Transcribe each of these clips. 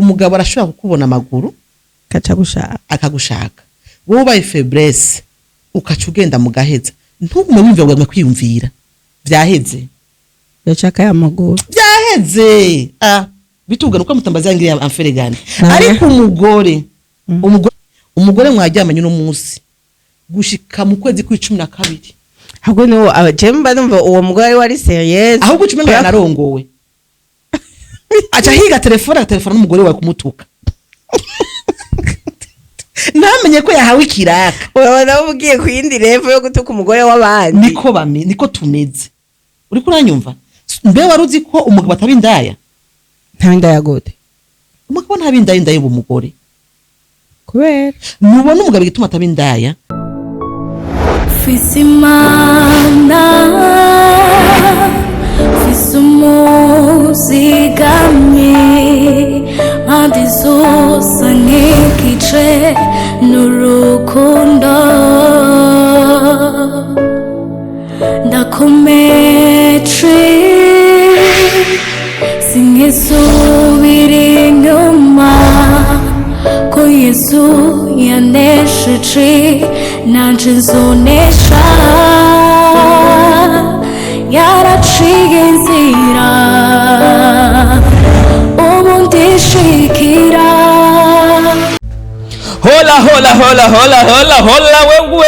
Umugabo arashobora kukubona amaguru kaca gushaka, akagushaka. Wowe ubaye faiblesse, ukaca ugenda mu gaheza, ntugume wumva ngo kwiyumvira vyaheze. Yashaka ya maguru. Vyaheze. Ah, bitubwira uko mutambaza yangiriye amferegane. Nawe. Ariko umugore, umugore mwaryamanye uno munsi gushika mu kwezi kw'icumi na kabiri. Ahubwo niwo je mba numva uwo mugore ari wari sérieuse. Ahubwo uca umenga yanarongowe, aca ahiga telefone, agatelefona n'umugore wawe kumutuka, ntamenye ko yahawe ikiraka. Urabona ugiye ku yindi level yo gutuka umugore w'abandi. Niko bame, niko tumeze. Uriko uranyumva? Mbe wari uzi ko umugabo ataba indaya? Nta ndaya gute? Umugabo ntaba indaya, indaya uba umugore. Kubera? Nubona umugabo igituma ataba indaya. Mfise Imana, mfise umuzigamyi, mpande zose nk'igice n'urukundo, ndakomeje, sinkisubira inyuma, ko Yesu yanesheje, nanje nzonesha, yaraciye inzira, ubu ndishikira. Hola hola hola hola hola hola! Wewe,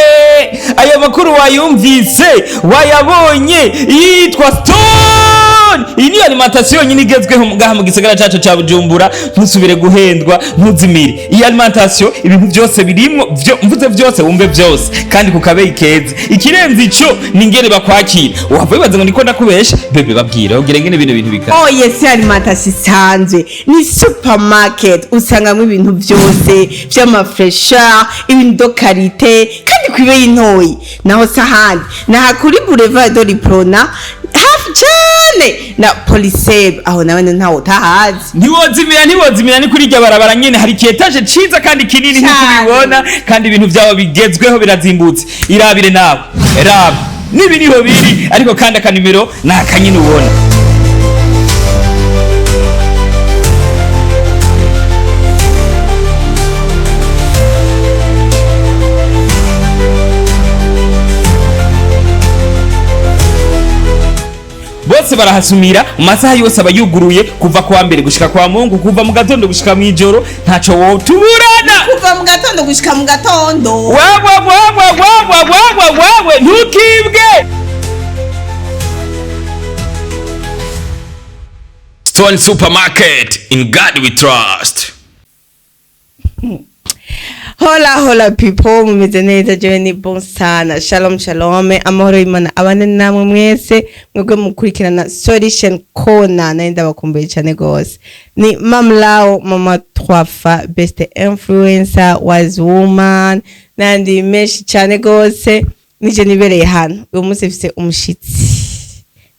aya makuru wayumvise, wayabonye? Yitwa Stone. Iyi niyo alimentation yonyine igezweho ngaha mu gisagara cacu ca Bujumbura. Ntusubire guhendwa, ntuzimire. Iyi alimentation ibintu byose birimwo, vyo mvuze byose wumve byose, kandi ku kabeyi keza. Ikirenze ico ni ingene bakwakira. Wahava wibaza ngo niko ndakubesha. Bebe, babwira ubwira ingene bino bintu bikara. Oh yes, alimentation isanzwe ni supermarket, usangamo ibintu byose vy'ama fraîcheur, ibintu de qualité, kandi kw'ibeyi ntoyi. Naho sahandi naha kuri Boulevard de l'Uprona, hafi cane na Poliseb, aho nawe ntawe utahazi. Ntiwozimira, ntiwozimira. Ni kuri iryo barabara nyene, hari iki étage ciza kandi kinini nk'uko Cane. ubibona, kandi ibintu vyabo bigezweho, birazimbutse. Irabire nawe, raba nibi niho biri. Ariko kandi akanimero ni akanyine ubona. Bose barahasumira mu masaha yose, aba yuguruye kuva kuwa mbere gushika kwa Mungu, kuva mu gatondo gushika mw'ijoro. Ntaco wotuburana. Kuva mu gatondo gushika mu gatondo. Wewe wewe wewe wewe wewe, ntukibwe. Stone Supermarket, in God we trust. Hola hola people, mumeze neza? Jewe ni bon sana. Shalom shalom, amahoro y'Imana abane namwe mwese mwebwe mukurikirana Solution Corner. Nari ndabakumbuye cyane gose. Ni Mamlao, mama Twafa, best influencer, wise woman, nandi menshi cyane gose. Nije nibereye hano uyu munsi, mfise umushitsi.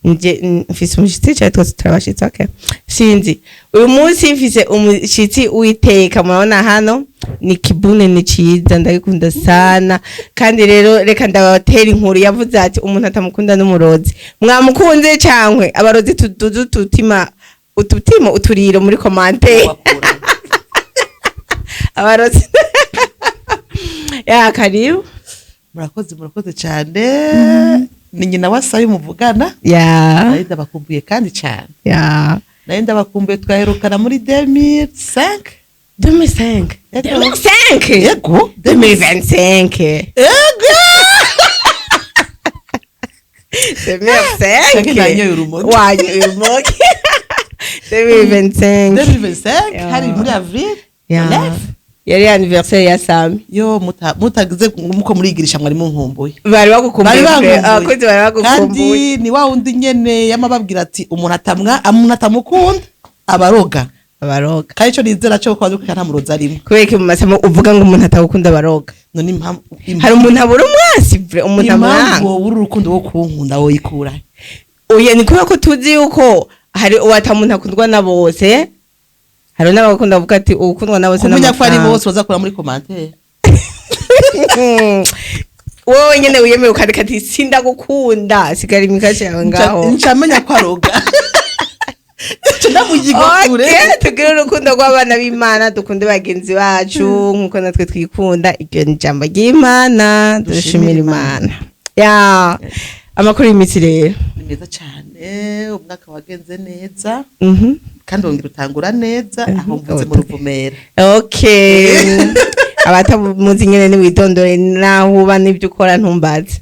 Nje mfise umushitsi cyane, twese turabashitsi. Okay, sinzi, uyu munsi mfise umushitsi witeka. Murabona hano ni kibune, ni ciza, ndagikunda sana. Kandi rero reka ndabatera inkuru. Yavuze ati umuntu atamukunda n'umurozi. Mwamukunze cankwe abarozi? Tududu tutima ututima uturiro muri commentaire. Abarozi ya karibu. Murakoze, murakoze cyane. Ni nyina wa Sayo muvugana. Nari ndabakumbuye kandi cyane. Nari ndabakumbuye, twaherukana muri 2005. 2005? Yego. 2005? Yego. 2025. Yego. 2005. Canke nanyoye urumogi. Wanyoye urumogi. 2025. 2025. Ya. Hari muri avril. Ya. Neuf. Yari anniversaire ya Sami. Yo, mutagize muko murigirisha, mwari munkumbuye. Bari bagukumbuye. Bari bankumbuye. Abakozi bari bagukumbuye. Kandi ni wa wundi nyene yamababwira ati umuntu atamwa, umuntu atamukunda abaroga. Abaroga. Kandi ico nizera cyo kwa nta murozi arimo. Kubera ko mu masamo uvuga ngo umuntu atagukunda abaroga? None impamvu? Hari umuntu abura umwasi vre, umuntu Impamvu amwanga. wowe uri urukundo wo kunkunda woyikura? Oya, ni kubera ko tuzi yuko hari uwatamuntu akundwa na bose, hari n'abakunda kuvuga ati ukundwa na bose Kumenya ko ari n'amafaranga. bose bazakura muri commentaire. Wowe nyene wiyemeye ukandika ati sindagukunda, sigara imikashe yawe ngaho. Ncamenya ko aroga. Ndamugirwa kure. Okay, tugire urukundo rw'abana b'Imana, dukunde bagenzi bacu nk'uko natwe twikunda. Iryo ni ijambo ry'Imana. Dushimira Imana. Ya, amakuru y'imitsi rero? Ni meza cyane, umwaka wagenze neza kandi wongera utangura neza aho mvuze mu Ruvumera. Okay, abatamuzi nyene niwitondore naho uba n'ibyo ukora, ntumbaze.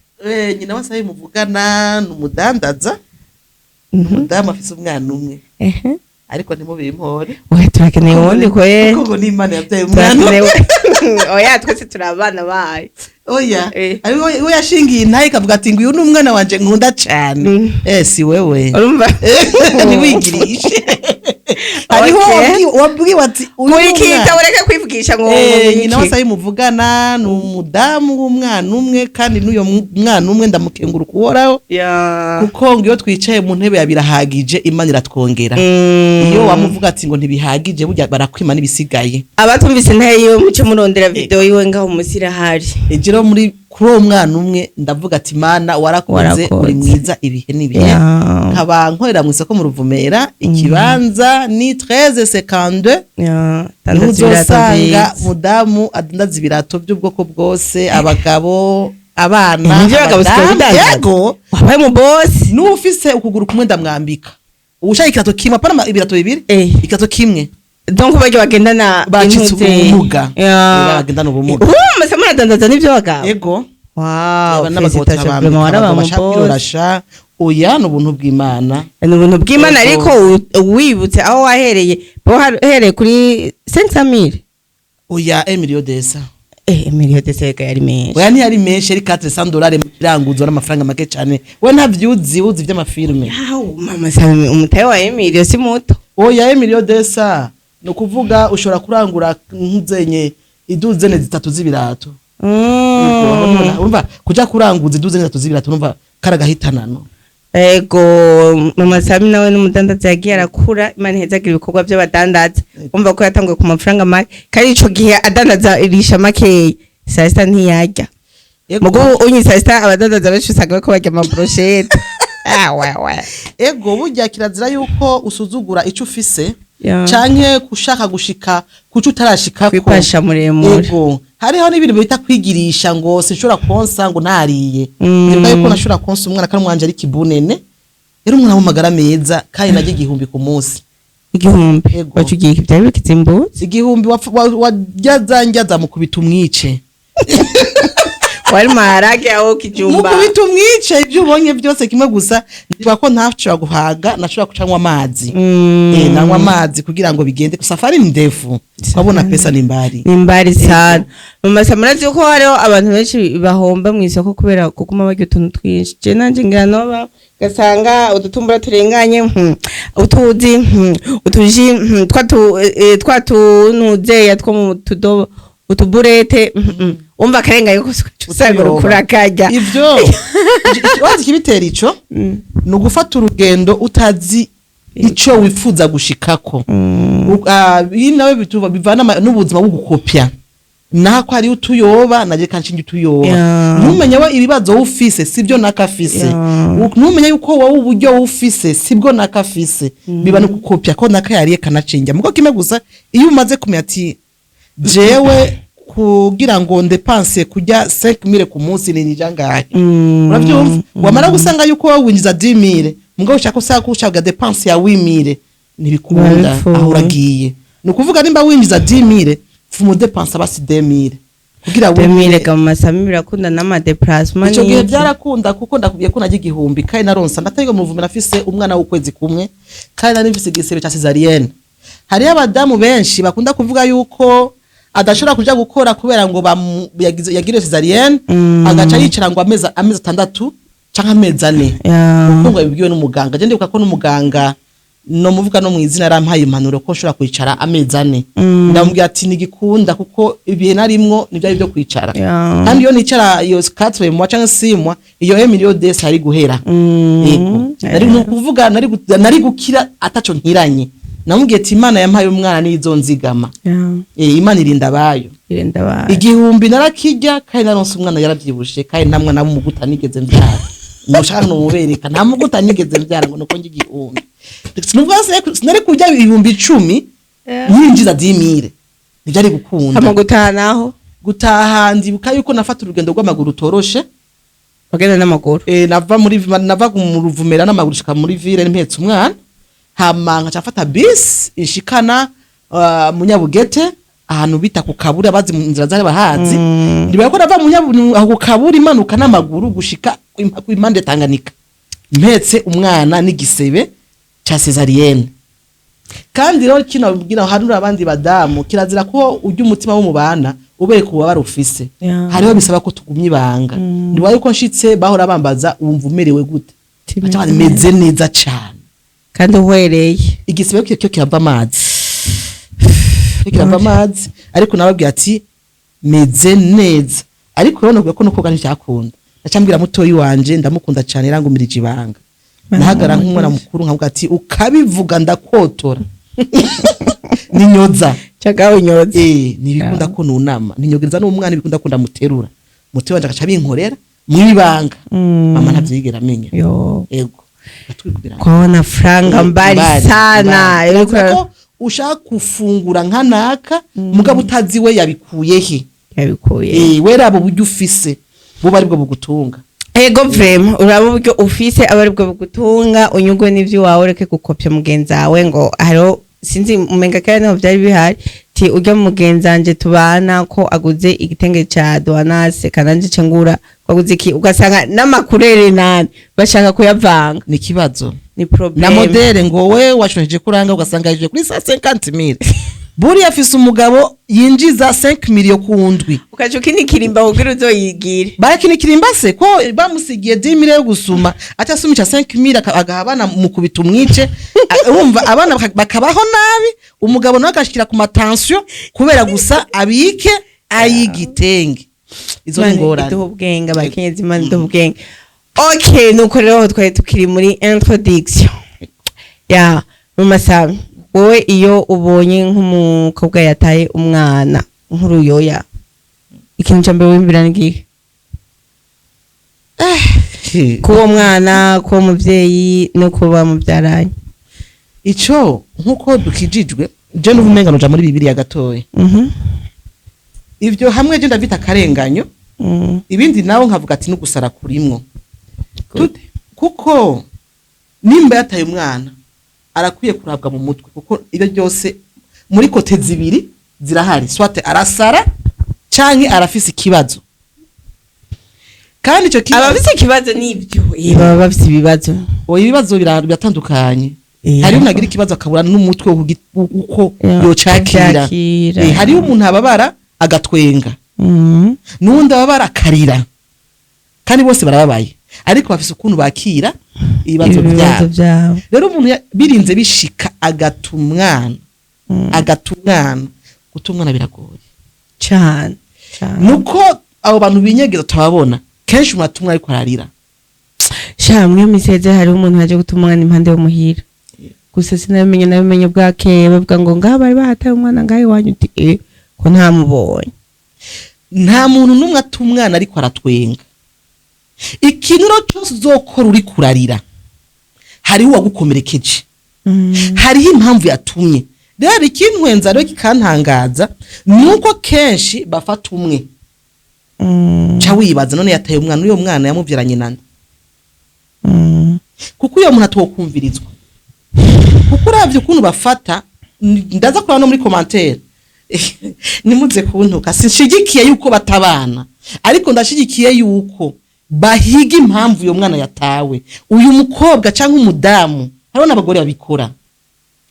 Nyina wase muvugana ni umudandaza, ni umudamu afise umwana umwe, ariko ntimubimpore. Oya, turakeneye uwundi koye. Kuko ngo n'Imana yabyaye umwana umwe. Turakeneye. Oya, twese turi abana bayo. Oya, ariko we yashingiye intahe ikavuga ati ngo uyu ni umwana wanje nkunda cane. Si wewe. Urumva. Ntiwigirishe, hariho wabwiwe ati uyu ni Kurikita umwana. ureke kwivugisha ngo ngo Nyina iki. wose muvugana ni umudamu w'umwana umwe, kandi n'uyo mwana umwe ndamukenguruka Uhoraho, kuko ngo iyo twicaye mu ntebe ya birahagije, Imana iratwongera. Iyo wamuvuga ati ngo ntibihagije, burya barakwima n'ibisigaye. Abatumvise intahe yiwe, muce murondera video yiwe ngaho musi irahari. Ejero muri kuri uwo mwana umwe ndavuga ati: "Mana, warakoze." Warakoze. Uri mwiza ibihe n'ibihe. Nkaba nkorera mu isoko mu Ruvumera, ikibanza ni 1352. Ya, niho tandaza ibirato uzosanga vyiza. mudamu adandaza ibirato by'ubwoko bwose, abagabo, abana, Nivyo, abagabo usigaye abadamu. ubidandaza? Yego. Wabaye mu boss. N'uwufise ukuguru kumwe ndamwambika, ushaka ikirato kimwe, apana ibirato bibiri, ikirato kimwe. Donc barya bagendana Bacitse intuze. ubumuga. Bagendana ubumuga. Masa muradandaza n'ivyo bagabo? Yego. Wow, Aba n'abagabo félicitations, turabambika, vraiment waraba abagabo mu bashaka boss. kwiyorosha. Oya, ni ubuntu bw'Imana. Ni ubuntu bw'Imana. Yego. Ariko wibutse aho wahereye, bo wahereye kuri 500 000. Oya, emilio desa. Emilio desa yari menshi. Oya, ntiyari menshi, yari 400 dollars mu kiranguzo, n'amafaranga make cyane. We ntavyuzi, uzi vy'amafilme. Yaw, mama Sami, umutahe wa Emilio si muto. Oya, emilio desa ni ukuvuga ushobora kurangura nk'uzenye iduzene zitatu z'ibirato. Urumva, kuja kuranguza iduzene zitatu z'ibirato, urumva karagahitanano. Ego, mama Sami nawe n'umudandaza, yagiye arakura. Imana ihezagira ibikorwa by'abadandaza. Umva ko yatanguye ku mafaranga make, kandi ico gihe adandaza irisha makeya, saa sita ntiyarya. Mugo unyi saa sita abadandaza benshi usanga bariko barya amabrochette. Ah, wewe. Ego, burya kirazira yuko usuzugura ico ufise canke kushaka gushika kuco utarashikako. Kwipasha muremure. Ego, hariho n'ibintu bita kwigirisha ngo sinshobora konsa ngo ntariye. Ndibuka yuko nashobora konsa umwana kandi umwanje ari kibunene, yari umwana w'amagara meza, kandi narya 1000 ku munsi. 1000? Ego. Wacu ugiye byari bikizimbutse. 1000 warya za ndya za mukubita umwice. Wari maharage aho kijumba. Mukubita umwice, ibyo ubonye byose kimwe gusa. Ndibuka ko ntashobora guhaga, nashobora kucanywa amazi. Nanywa amazi kugira ngo bigende. Safari ni ndefu, ukabona pesa ni mbali. Ni mbali sana. Mama Sam, murazi ko hariho abantu benshi bahomba mu isoko kubera kuguma barya utuntu twinshi. Je nanje ngira noba gasanga udutumbura turenganye, utuzi, utuji, twa tuntuzeya two mu tudobo, utuburete, umva akarenganye ko usanga Utuyoba. uriko urakarya. Ivyo wazi ikibitera ico ni ugufata urugendo utazi ico wifuza gushikako. Ibi nawe bituba bivana n'ubuzima bwo gukopya nako hari utuyoba naje kanshinga utuyoba. Ntumenye we ibibazo ufise sibyo nakafise. Ntumenye yuko wowe uburyo ufise sibwo nakafise. Biba no gukopya ko naka yariye kanacinja muko kimwe gusa. Iyo umaze kumenya ati jewe kugira ngo ndepanse kurya 5000 ku munsi ni ngahe, uravyumva, wamara gusanga yuko wowe winjiza 10000, mugabo ushaka usanga ushaka dépense ya 8000, ntibikunda. Barapfuye. Aho uragiye ni ukuvuga nimba winjiza 10000, fumu dépense basi 2000 kugira 2000 ga mu masami birakunda n'ama déplacement. Ico gihe byarakunda, kuko ndakubwiye ko najya 1000 kandi naronsa ndatega mu Ruvumera, nafise umwana w'ukwezi kumwe kandi nari mfise igisebe ca césarienne. Hariyo abadamu benshi bakunda kuvuga yuko adashobora kuja gukora kubera ngo yagiriwe césarienne, agaca yicara ngo amezi 6 canke amezi 4, kuko ngo yabibwiwe n'umuganga. Je ndibuka ko n'umuganga no muvuga no mwizina yarampaye impanuro ko nshobora kwicara amezi 4. Ndamubwira ati ntigikunda, kuko ibihe narimwo nivyari byo kwicara. Kandi iyo nicara iyo 4 mois canke 6 mois, iyo 1 million des ari guhera. Yego, nari ni ukuvuga nari gukira ataco nkiranye. Namubwiye ati Imana yampaye umwana nizo nzigama. Imana irinda abayo. Irinda abayo. 1000 narakirya kandi naronse umwana, yaravyibushe, kandi nta mwana w'umuguta nigeze mbyara. Mushaka no mubereka, nta muguta nigeze mbyara ngo nuko njye 1000. Sinubwo sinari kurya 10,000 yinjiza 10,000, ntibyari gukunda. Hama gutaha naho? Gutaha, ndibuka yuko nafata urugendo rw'amaguru rutoroshe. Wagenda n'amaguru? Nava mu Ruvumera n'amaguru shika muri ville mpetse umwana, hama nkaca mfata bisi ishikana mu Nyabugete, ahantu bita ku Kaburi. Abazi mu nzira zari bahazi. Ndibuka ko nava aho ku Kaburi imanuka n'amaguru gushika ku impande Tanganyika mpetse umwana n'igisebe ca césarienne. Kandi rero kino bwira hanura abandi badamu, kirazira ko ujya umutima w'umubana ubereka ububabare ufise. Hariho bisaba ko tugumya ibanga. Ndibuka yuko nshitse bahora bambaza: "Wumva umerewe gute?" Timeze Baca bati: "Meze neza cane." Kandi uhwereye. Igisebe cyo kirava amazi, cyo kirava amazi, ariko nababwiye ati: "Meze neza." Ariko rero navuga ko no koga nticyakunda. Naca mbwira mutoyi wanje, ndamukunda cane, yarangumirije ibanga. Nahagara nk'umwana mukuru nkavuga ati: "Ukabivuga ndakotora ninyoza." Caga unyoza. Ntibikunda ko nunama ninyogereza n'umwana, ibikunda ko ndamuterura. Mutoyi wanje agaca binkorera mwibanga. Mama ntavyigera amenya. Yo. Ego. Atwikubira. Kwaona franga mbali sana. Mbali. Ko ushaka gufungura nka naka, mugabo utazi we yabikuye he. Yabikuye. Wera abo buryo ufise buba aribwo bugutunga. Ego, vraiment, uraba uburyo ufise aba aribwo bugutunga, unyugwe n'ivyo wawe, ureke gukopya mugenzi wawe. Ngo hariho, sinzi, umenga kera niho vyari bihari, ti urya mugenzi wanje tubana ko aguze igitenge ca doanase, kananje ce ngura, ko aguze iki, ugasanga n'amakurere nani bashaka kuyavanga. Ni ikibazo. Ni problème. Na modèle ngo we washoheje kuranga, ugasanga yaje kuri 150,000, buriya afise umugabo yinjiza 5 million ku ndwi. Ukaca ukinikirimba kugira uzoyigire. Barakinikirimba se ko bamusigiye 10 million yo gusuma, aca asumisha 5 mille agaha abana mukubita umwice. Urumva abana bakabaho nabi, umugabo nawe agashikira ku ma tension kubera gusa abike ay'igitenge. Izo ni Imana ingorane. iduha ubwenge, abakenyezi, Imana iduha ubwenge. Okay, nuko rero twari tukiri muri introduction ya mu masabi. Wowe iyo ubonye nk'umukobwa yataye umwana nk'uruyoya, ikintu cya mbere wiyumvira ni igihe k'uwo mwana, k'uwo muvyeyi no kuba mubyaranye? Ico nkuko dukijijwe, je n'ubu umenga noja muri Bibiliya gatoya. Ivyo hamwe je ndavita akarenganyo, ibindi nawe nkavuga ati n'ugusara kurimwo. Kuko nimba yataye umwana arakwiye kurabwa mu mutwe, kuko ibyo byose muri côté zibiri zirahari: soit arasara canke arafise ikibazo. Kandi ico kibazo Abafise ikibazo nibyo, baba bafise ibibazo. Oya, ibibazo biratandukanye. Hariho umuntu agira ikibazo akabura n'umutwe wo uko yocakira. Kuvyakira. Hariho umuntu ababara agatwenga, n'uwundi ababara akarira, kandi bose barababaye, ariko bafise ukuntu bakira ibibazo ibibazo byabo. Byabo. Rero umuntu birinze bishika agata umwana, agata umwana, guta umwana biragoye. Cane cane. Nuko abo bantu binyegeza tutababona kenshi, umuntu atumwa ariko ararira. Sha, mwe miseze hariho umuntu yaje gutuma umwana impande yo muhira gusa, sinabimenye, nabimenye bwakeye bavuga ngo ngaha bari bahataye umwana ngaha iwanyu, uti ko ntamubonye. Nta muntu n'umwe ata umwana ariko aratwenga. Ikintu rero cyose uzokora uri kurarira, hariho uwagukomerekeje, hariho impamvu yatumye. Rero ikintwenza rero kikantangaza ni uko kenshi bafata umwe. Ca wibaza: none yataye umwana, uyo mwana yamuvyaranye nande? Kuko uyo muntu atokumvirizwa, kuko uravye ukuntu bafata, ndaza kuraba no muri commentaire, nimuze kuntuka. Sinshigikiye yuko batabana, ariko ndashigikiye yuko bahiga impamvu uyo mwana yatawe, uyu mukobwa cyangwa umudamu. Hariho n'abagore babikora,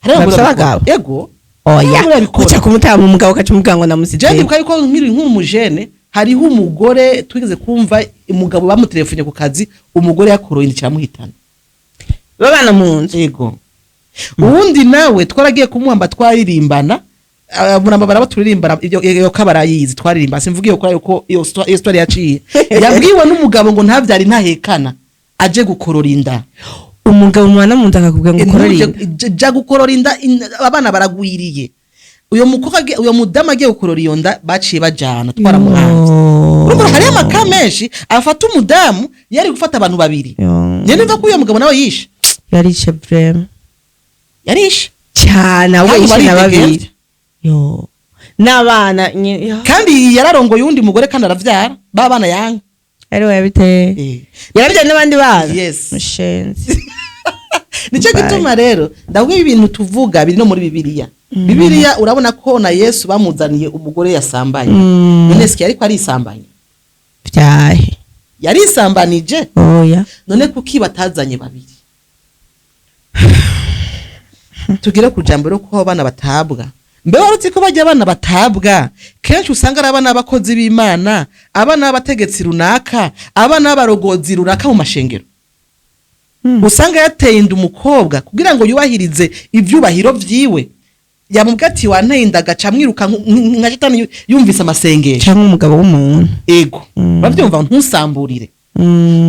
hariho abagore Bafise babikora. abagabo? Ego. Oya. Abagore babikora. Uca kumutama umugabo ukaca umubwira ngo namusize. Je ndibuka yuko nkiri nk'umujene, hariho umugore twigeze kumva umugabo bamutelefone ku kazi, umugore yakoroye inda kiramuhitana. Babana mu nzu. Ego. Uwundi nawe twaragiye kumuhamba, twaririmbana, muramba baraba turirimbana, ibyo iyo kabarayizi twaririmba. Simvuga iyo kora yuko iyo story yaciye, yabwiwe n'umugabo ngo ntavyari ntahekana, aje gukorora inda. Umugabo mubana mu nzu akakubwira ngo ukorore Ntuje- inda? Ja gukorora inda, abana baragwiriye. Uyo mukobwa uyo mudamu agiye gukorora iyo nda, baciye bajana, twaramuhanze. Urumva hariyo amaka menshi afata umudamu yari gufata abantu babiri. Yo. Njye numva ko uyo mugabo nawe yishe. Yarishe vraiment. Yarishe. Cyane, ahubwo Kandi yishe na baridegemvya. babiri yo n'abana yo. Kandi yararongoye uwundi mugore kandi aravyara ba bana yanga. Ari we yabiteye? Yarabyaye n'abandi bana? Yes. Mushenzi. Nicyo Bye. gituma rero ndabwo ibintu tuvuga biri no muri Bibiliya. Bibiliya urabona ko na Yesu bamuzaniye umugore yasambanye. None siki ariko arisambanye? Vyahe? Yarisambanije. Oya. None kuki batazanye babiri? Tugere ku jambo ryo kuba abana batabwa. Mbe wari ko bajya abana batabwa kenshi usanga ari abana b'abakozi b'Imana, abana b'abategetsi runaka, abana b'abarogozi runaka mu mashengero? Usanga yateye inda umukobwa kugira ngo yubahirize ivyubahiro vyiwe, yamubwira ati wanteye inda, agaca amwiruka nka shitani yumvise amasengesho. Canke umugabo w'umuntu. Ego. Bavyumva ntusamburire.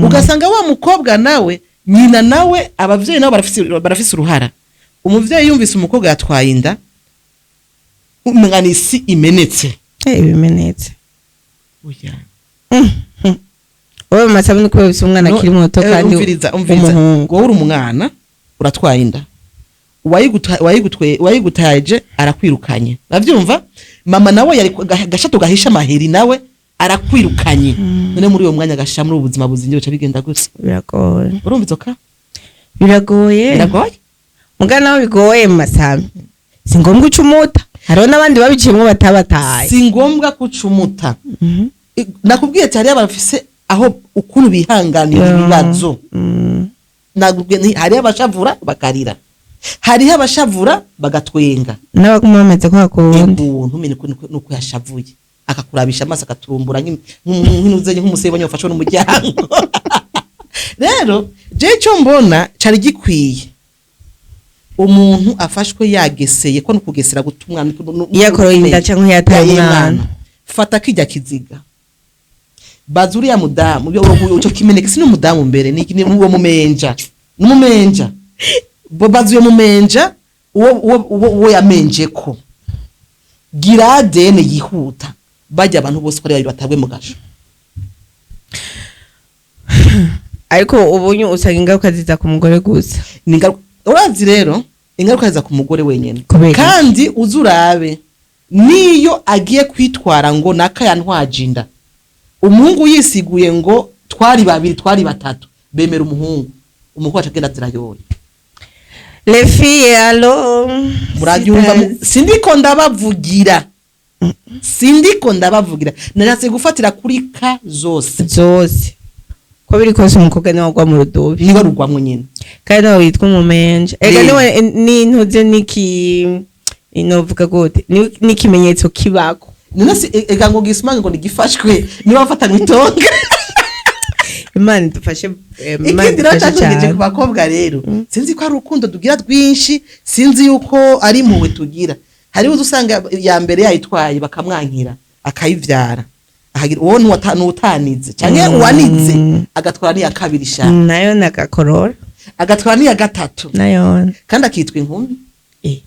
Ugasanga wa mukobwa nawe, nyina nawe, abavyeyi nabo barafise uruhara. Umuvyeyi yumvise umukobwa yatwaye inda, umenga ni isi imenetse. Ibimenetse. Oya. Wowe masabuni kubera ufise umwana No, akiri muto kandi umviriza, umviriza. w'umuhungu. Wowe uri umwana uratwaye inda, uwayigutaje arakwirukanye, uravyumva? Mama nawe yari gashato gahisha amaheri, nawe arakwirukanye. None muri uwo mwanya gasha muri ubu buzima buzingiye buca bigenda gute? Biragoye. Urumva izo ka? Biragoye. Biragoye. Muga naho bigoye mu masami, si ngombwa uca umuta, hariho n'abandi babiciyemwo batabataye. Si ngombwa kucumuta. Nakubwiye ati hariyo abafise aho ukuntu bihanganira ibibazo. Nakubwiye nti hariyo abashavura bakarira, hariho abashavura bagatwenga. N'abaguma bameze ko hakundi. Ukuntu umenya nuko yashavuye akakurabisha amaso, akaturumbura nk'inuzenye nk'umusebanya wafashwe n'umuryango. Rero je icyo mbona cari gikwiye, umuntu afashwe yageseye, ko nukugesera guta umwana Iyo akoroye inda canke yataye Yaye. umwana. Fata kijya kiziga, baza uriya mudamu ico kimeneke, si n'umudamu mbere, ni uwo mumenja, n'umumenja. Baza uyo mumenja, uwo yamenjeko, gira ADN yihuta, bajya abantu bose ko ari babiri batabwe mu gasho. Ariko ubunyu usanga ingaruka ziza ku mugore gusa. Ni ingaruka, urazi rero ingaruka ziza ku mugore wenyene. Kubera iki? Kandi uzi urabe niyo agiye kwitwara ngo naka yantwaje inda, umuhungu yisiguye ngo twari babiri, twari batatu, bemera umuhungu, umuhungu aca agenda zirayoye. Les filles, allo. Murabyumva? Sindiko ndabavugira, sindiko ndabavugira, nashatse gufatira kuri ka zose. Zose ko biri kose umukobwa niwe agwa mu rudubi. Niwe rugwamwo nyene. Kandi nawe witwa umumenje ega. Eh. Niwe n'intuze niki inovuga gute, n'ikimenyetso kibako. None si ega ngo gisumange ngo nigifashwe niba bafatanywe itonga. Imana idufashe, Imana Ikindi rero idufashe cyatungeje cyane. ku bakobwa rero, sinzi ko ari urukundo tugira rwinshi, sinzi yuko ari impuhwe tugira. Hariho uza usanga ya mbere yayitwaye bakamwankira, akayivyara, akagira uwo nuwutanize canke uwanize agatwara n'iya kabiri sha. Nayo nagakorora. Agatwara n'iya gatatu. Nayo. Kandi akitwa inkumi.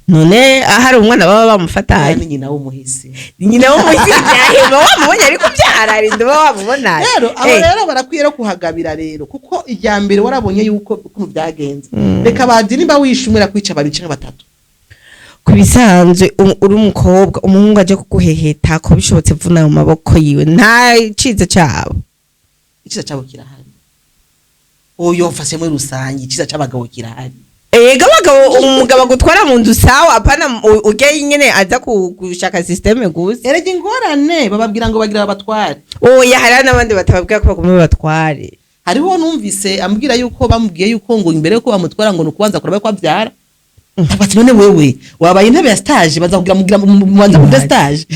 None ahari umwana baba bamufatanye. Ni nyina w'umuhisi. Nyina w'umuhisi byahema wamubonye ariko byararinda uba wamubona. Rero abo rero barakwiye no kuhagabira rero, kuko irya mbere warabonye yuko ukuntu byagenze. Reka bazi nimba wishumira kwica babiri canke batatu. Ku bisanzwe uri umukobwa, umuhungu aje kuguheheta, ko bishobotse vuna mu maboko yiwe, nta ciza cabo. Iciza cabo kirahari, oyo mfashe muri rusange iciza c'abagabo kirahari. Ega abagabo, umugabo agutwara mu nzu sawa, apana urya nyene aza gushaka système gusa. Erega ingorane bababwira ngo bagira babatware. Oya, hariho n'abandi batababwira ko bagomba babatware. Hariho numvise ambwira yuko bamubwiye yuko ngo imbere yuko bamutwara ngo nukubanza kuraba ko abyara. Ati none wewe wabaye intebe ya stage, baza kugira mugira mubanza kugira stage.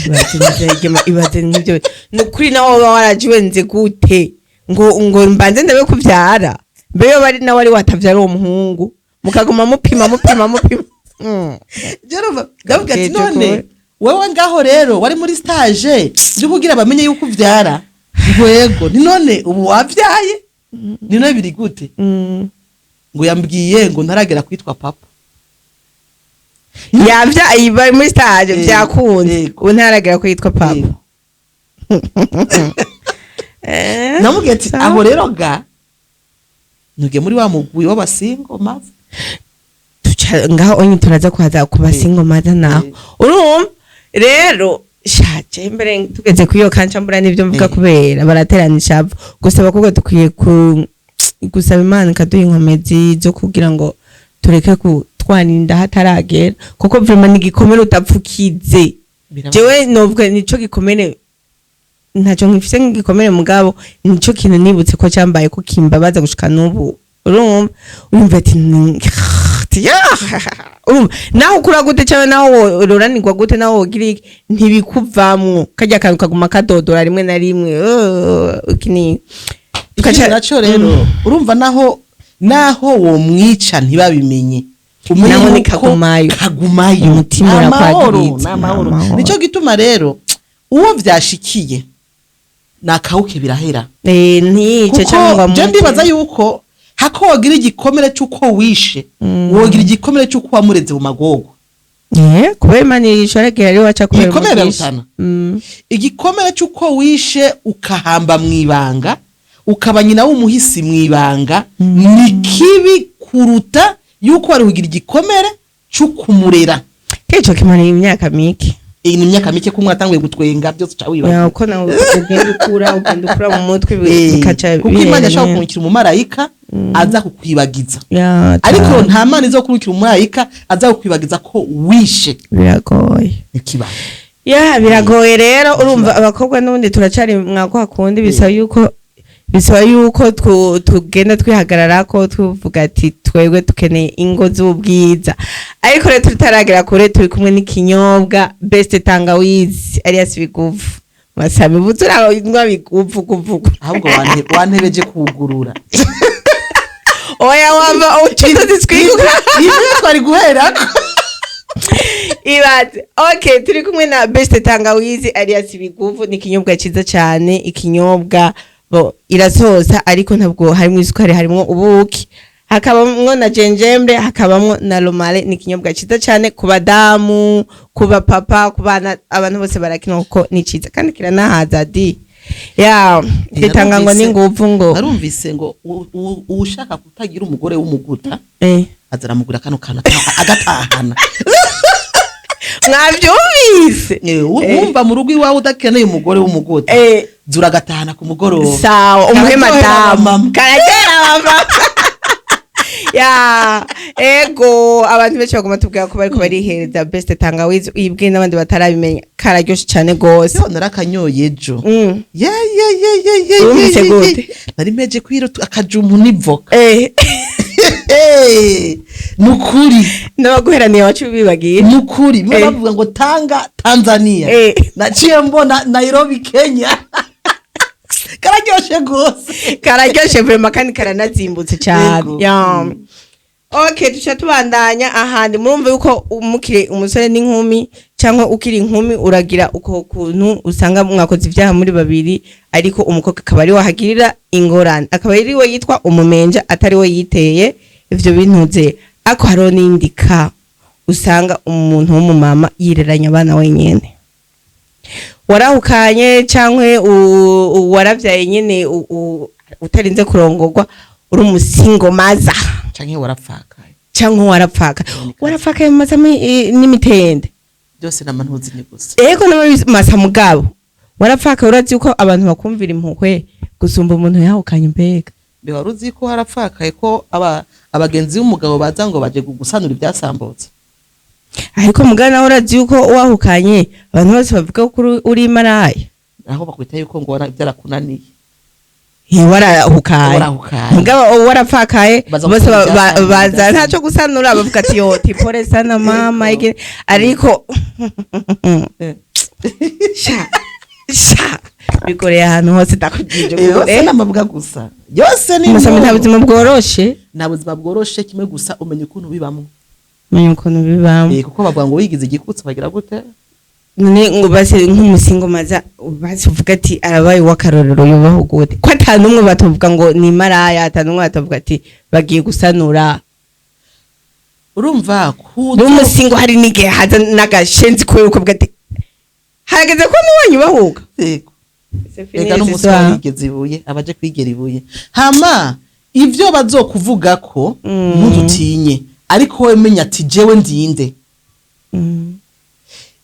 Ibaze nk'ibyo, ni ukuri nawe waba warajiwenze gute ngo mbanze ndabe kuvyara? Mbe yo bari nawe ari watavyara uwo muhungu, mukaguma mupima mupima mupima. Jerova ndavuga ati Jeje none kuwe. wewe ngaho rero wari muri stage byo kugira bamenye yuko uvyara, rwego ni none ubu wavyaye, ni none biri gute? Ngo yambwiye ngo ntaragera kwitwa papa. Yavya bari muri stage. Vyakunze. Ubu ntaragera ko yitwa papa. Namubwiye ati Sawa. Aho rero ga ntugiye muri wa mugwi w'abasingo maze Tuca Ngaho onye turaza kuhaza ku ba single mother naho. Urumva rero shaje mbere tugeze kuri iyo kanca mbura n'ibyo mvuga, kubera baraterana ishavu. Gusa abakobwa dukwiye ku gusaba Imana ikaduha inkomezi zo kugira ngo tureke kutwaninda hataragera, kuko vraiment ni igikomere utapfukize. Jewe novuga nico gikomere, ntacyo nkifise nk'igikomere, mugabo nico kintu nibutse ko cyambaye ko kimbabaza gushika n'ubu. Urumva, urumva ati urumva naho ukura gute cyangwa naho uroranirwa gute, naho wogira iki, ntibikuvamwo kajya kantu kaguma kadodora rimwe na rimwe. Iki ni Ikindi naco rero, urumva naho womwica ntibabimenye, umenye Naho ni yuko kagumayo. Kagumayo. Umutima Ni amahoro. urakwagiriza. Ni amahoro. Ni amahoro. Nico gituma rero uwo vyashikiye nakawuke birahera. Ntiyice cyangwa ngo Kuko je amute. ndibaza yuko hako wogira igikomere c'uko wishe, wogira igikomere c'uko wamureze mu magogo. Kubera Imana ishoragera ari waca kubera Ibikomere umugisha. birarutana. Igikomere c'uko wishe ukahamba mw'ibanga, ukaba nyina w'umuhisi mw'ibanga, ni kibi kuruta yuko wari kugira igikomere c'ukumurera. Keco kimara imyaka mike. Iyi ni imyaka mike, ko umwe atanguye gutwenga byose uca wibaza. Ya, uko nawe ugenda ukura mu mutwe, bikaca Kuko Imana bihera ishobora nyene. kukurikira umumarayika aza kukwibagiza, ariko cane. nta Mana izo kurikira umumarayika aza kukwibagiza ko wishe. Biragoye. Ntikibaho. Ya, biragoye. Rero urumva abakobwa n'ubundi turacari mwako kundi, bisaba yuko tugenda twihagarara ko tuvuga ati twebwe dukeneye ingo z'ubwiza. Ariko rero tutaragera kure, turi kumwe n'ikinyobwa Best Tangawizi alias Biguvu. Masami butura biguvu kuvuga. Ahubwo wantebeje kugurura. Oya, wava ucuza zitwikuka. Ibyo twari guherako. Ibaze. Okay, turi kumwe na Best Tangawizi alias Biguvu. Ni ikinyobwa cyiza cyane, ikinyobwa bo irasosa, ariko ntabwo harimo isukari, harimo ubuki, hakabamwo na gingembre, hakabamwo na romarin. Ni ikinyobwa cyiza cyane ku badamu, ku bapapa, ku bana, abantu bose barakinywa kuko ni cyiza kandi kiranahaza di ya gitanga ngo n'inguvu ngo. Narumvise ngo uwushaka kutagira umugore w'umuguta aza aramugura kano kantu agatahana. Mwabyumvise. Wumva mu rugo iwawe udakeneye umugore w'umuguta, zura agatahana ku mugoroba. Sawa, umuhe Kararyohera madamu. abamama. Kararyohera abamama ya. Ego, abantu benshi baguma tubwira ko bariko barihereza Best Tangawizi. Uyibwiye n'abandi batarabimenya, kararyoshe cyane gose. Yo, narakanyoye ejo. Ye ye ye ye ye. Wumvise Ye, ye, gute? ye. Nari meje kwira akajumbu n'ivoka. Nukuri. N'abaguheraniye wacu bibagiye. Nukuri mwe bavuga ngo Tanga Tanzania, naciye mbona Nairobi Kenya. Kararyoshe gose. Kararyoshe vraiment kandi karanazimbutse cyane. Yego. Ya. Okay, tuca tubandanya ahandi. Murumva yuko umukiri umusore n'inkumi cyangwa ukiri inkumi, uragira uko kuntu usanga mwakoze ibyaha muri babiri, ariko umukobwa akaba ari we ahagirira ingorane, akaba ari we yitwa umumenja, atari we yiteye ivyo bintuze. Ariko hariho n'indi ka usanga umuntu w'umumama yireranya abana wenyene, warahukanye cyangwa waravyaye nyene, utarinze kurongorwa, uri umu single mother. Canke warapfakaye. Cyangwa warapfaka, warapfakaye mu masama n'imitende. Byose n'amantuzi ni gusa. Ego, n'amasa, mugabo warapfakaye, urazi yuko abantu bakumvira impuhwe gusumba umuntu yahukanye mbega. Mbe wari uzi ko harapfakaye ko aba abagenzi b'umugabo baza ngo baje gusanura ibyasambutse? Ariko mugabo nawe urazi yuko wahukanye abantu bose bavuga ko uri maraya. Aho bakwita yuko ngo byarakunaniye. Warahukanye. Warahukanye. Mugabo warapfakaye Baza bose gusana ibyasambutse, baza ibyasambutse. ntacyo gusanura, bavuga ati yo tipore sana mama. Yego. Ariko sha sha bikoreye ahantu hose ndakubwije. Yose n'amabwa gusa, yose ni Umusami, nta inkuru. buzima bworoshe. Nta buzima bworoshe, kimwe gusa umenya ukuntu bibamwo. Menya ukuntu bibamo. Kuko bavuga ngo wigize igikutsi bagira gute? None ngo base nk'umu single mother, basi uvuga ati arabaye uw'akarorero, yubaho gute ko ata n'umwe batavuga ngo ni maraya, ata n'umwe batavuga ati bagiye gusanura? Urumva kuzo N'umu single hari n'igihe haza n'agashenzi kubera ukavuga ati hageze ko n'uwanyu bahuka. Yego. Ega n'umusore wigeze ibuye abaje kwigera ibuye, hama ivyo bazokuvuga ko ntuzutinye. Ariko wowe menya ati jewe ndinde.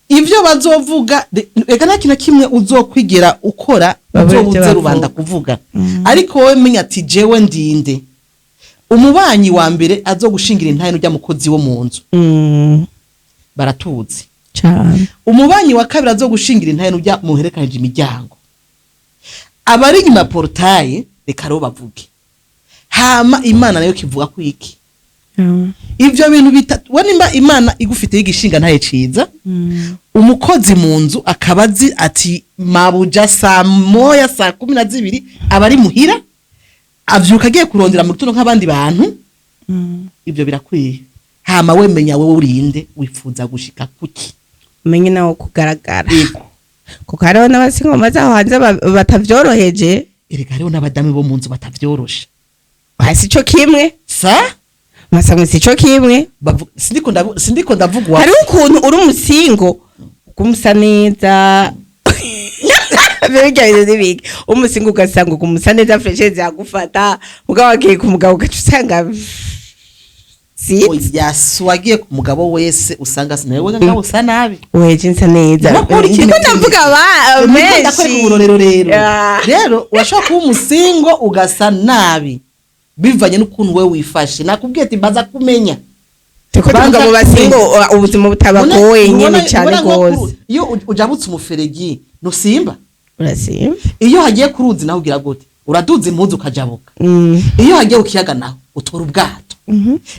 Ivyo bazovuga, reka, nta kintu na kimwe uzokwigera ukora Babure ivyo uzobuze bavuga. rubanda kuvuga. Ariko wowe menya ati jewe ndinde. Umubanyi wa mbere azogushingira intahe n'urya mukozi wo mu nzu, baratuzi. Cane. Umubanyi wa kabiri azogushingira intahe n'urya muherekanije imiryango, abari inyuma ya portail, reka rero bavuge. Hama Imana nayo kivuga ko iki ivyo bintu bitatu, we nimba Imana igufitiye igishinga ntaye ciza, umukozi mu nzu akaba azi ati mabuja saa 1, saa 12 aba ari muhira, avyuka agiye kurondera mu gitondo nk'abandi bantu, ivyo birakwiye. Hama wemenya wewe urinde, wifuza gushika kuki. Umenye nawe kugaragara, Yego. kuko hariho n'abasingoma zaho hanze batavyoroheje. Erega hariho n'abadamu bo mu nzu batavyoroshe. Si ico kimwe. Sa Masamwe, si ico kimwe. Sindiko ndavuga uwa- Hariho ukuntu uri umusingo ugumusa neza, birya bintu n'ibiki, umusingo ugasanga ugumusa neza, fraîcheur yagufata, mugabo wagiye ku mugabo ugaca usanga si Oya, si wagiye ku mugabo wese usanga nawe ngaho usa nabi. Weje nsa neza. Nakora ikintu Ndiko ndavuga ba Niko ndakwereka benshi. uburorero rero. Ah. Rero urashobora kuba umusingo ugasa nabi bivanye n'ukuntu wewe wifashe. Nakubwiye ati mbaza kumenya. Turiko tuvuga mu basingo ubuzima butabagoye nyene cane Ubona nko gose. Iyo ujabutse umuferegi ntusimba? Urasimba. Iyo hagiye ku ruzi naho ugira gute? Uraduza impuzu ukajabuka. Iyo hagiye ku kiyaga naho utora ubwato.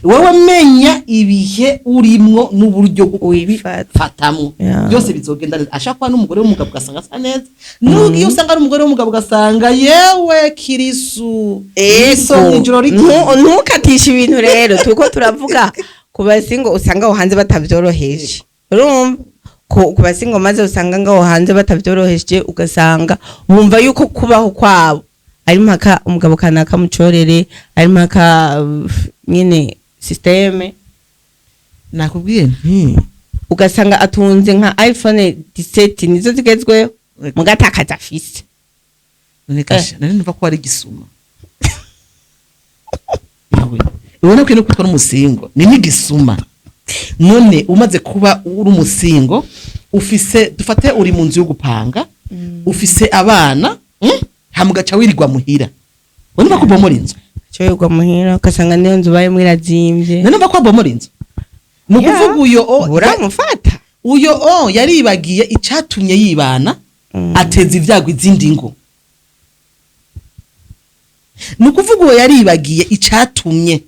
Wewe menya ibihe urimwo n'uburyo bwo Wifata. kubifatamwo. Byose bizogenda neza. Ashaka kuba n'umugore w'umugabo ugasanga asa neza, n'ubwo usanga ari umugore w'umugabo ugasanga yewe kirisu iriso mw'ijoro riki. Ntukatishe ibintu. Rero turiko turavuga ku basingo usanga aho hanze batavyoroheje, urumva, ku basingo maze usanga ngaho hanze batavyoroheje, ugasanga bumva yuko kubaho kwabo ari mpaka umugabo kanaka mucorere, ari mpaka nyene système. Nakubwiye nti Ugasanga atunze nka iPhone 17, nizo zigezweho, mugatakaza afise. None kasha nari numva ko ari igisuma. Nawe ubona ko no kwitwa n'umusingo ni n'igisuma. None umaze kuba uri umusingo, ufise, dufate uri mu nzu yo gupanga, ufise abana, Hama ugaca wirirwa muhira, urumva ko ubomora inzu. Cyo muhira ugasanga niyo nzu bayemwo irazimvye. None numva ko wabomora inzu, ni ukuvuga uyo Uramufata. Uyo yaribagiye icatumye yibana, ateza ibyago izindi ngo. Ni ukuvuga uwo yaribagiye icatumye,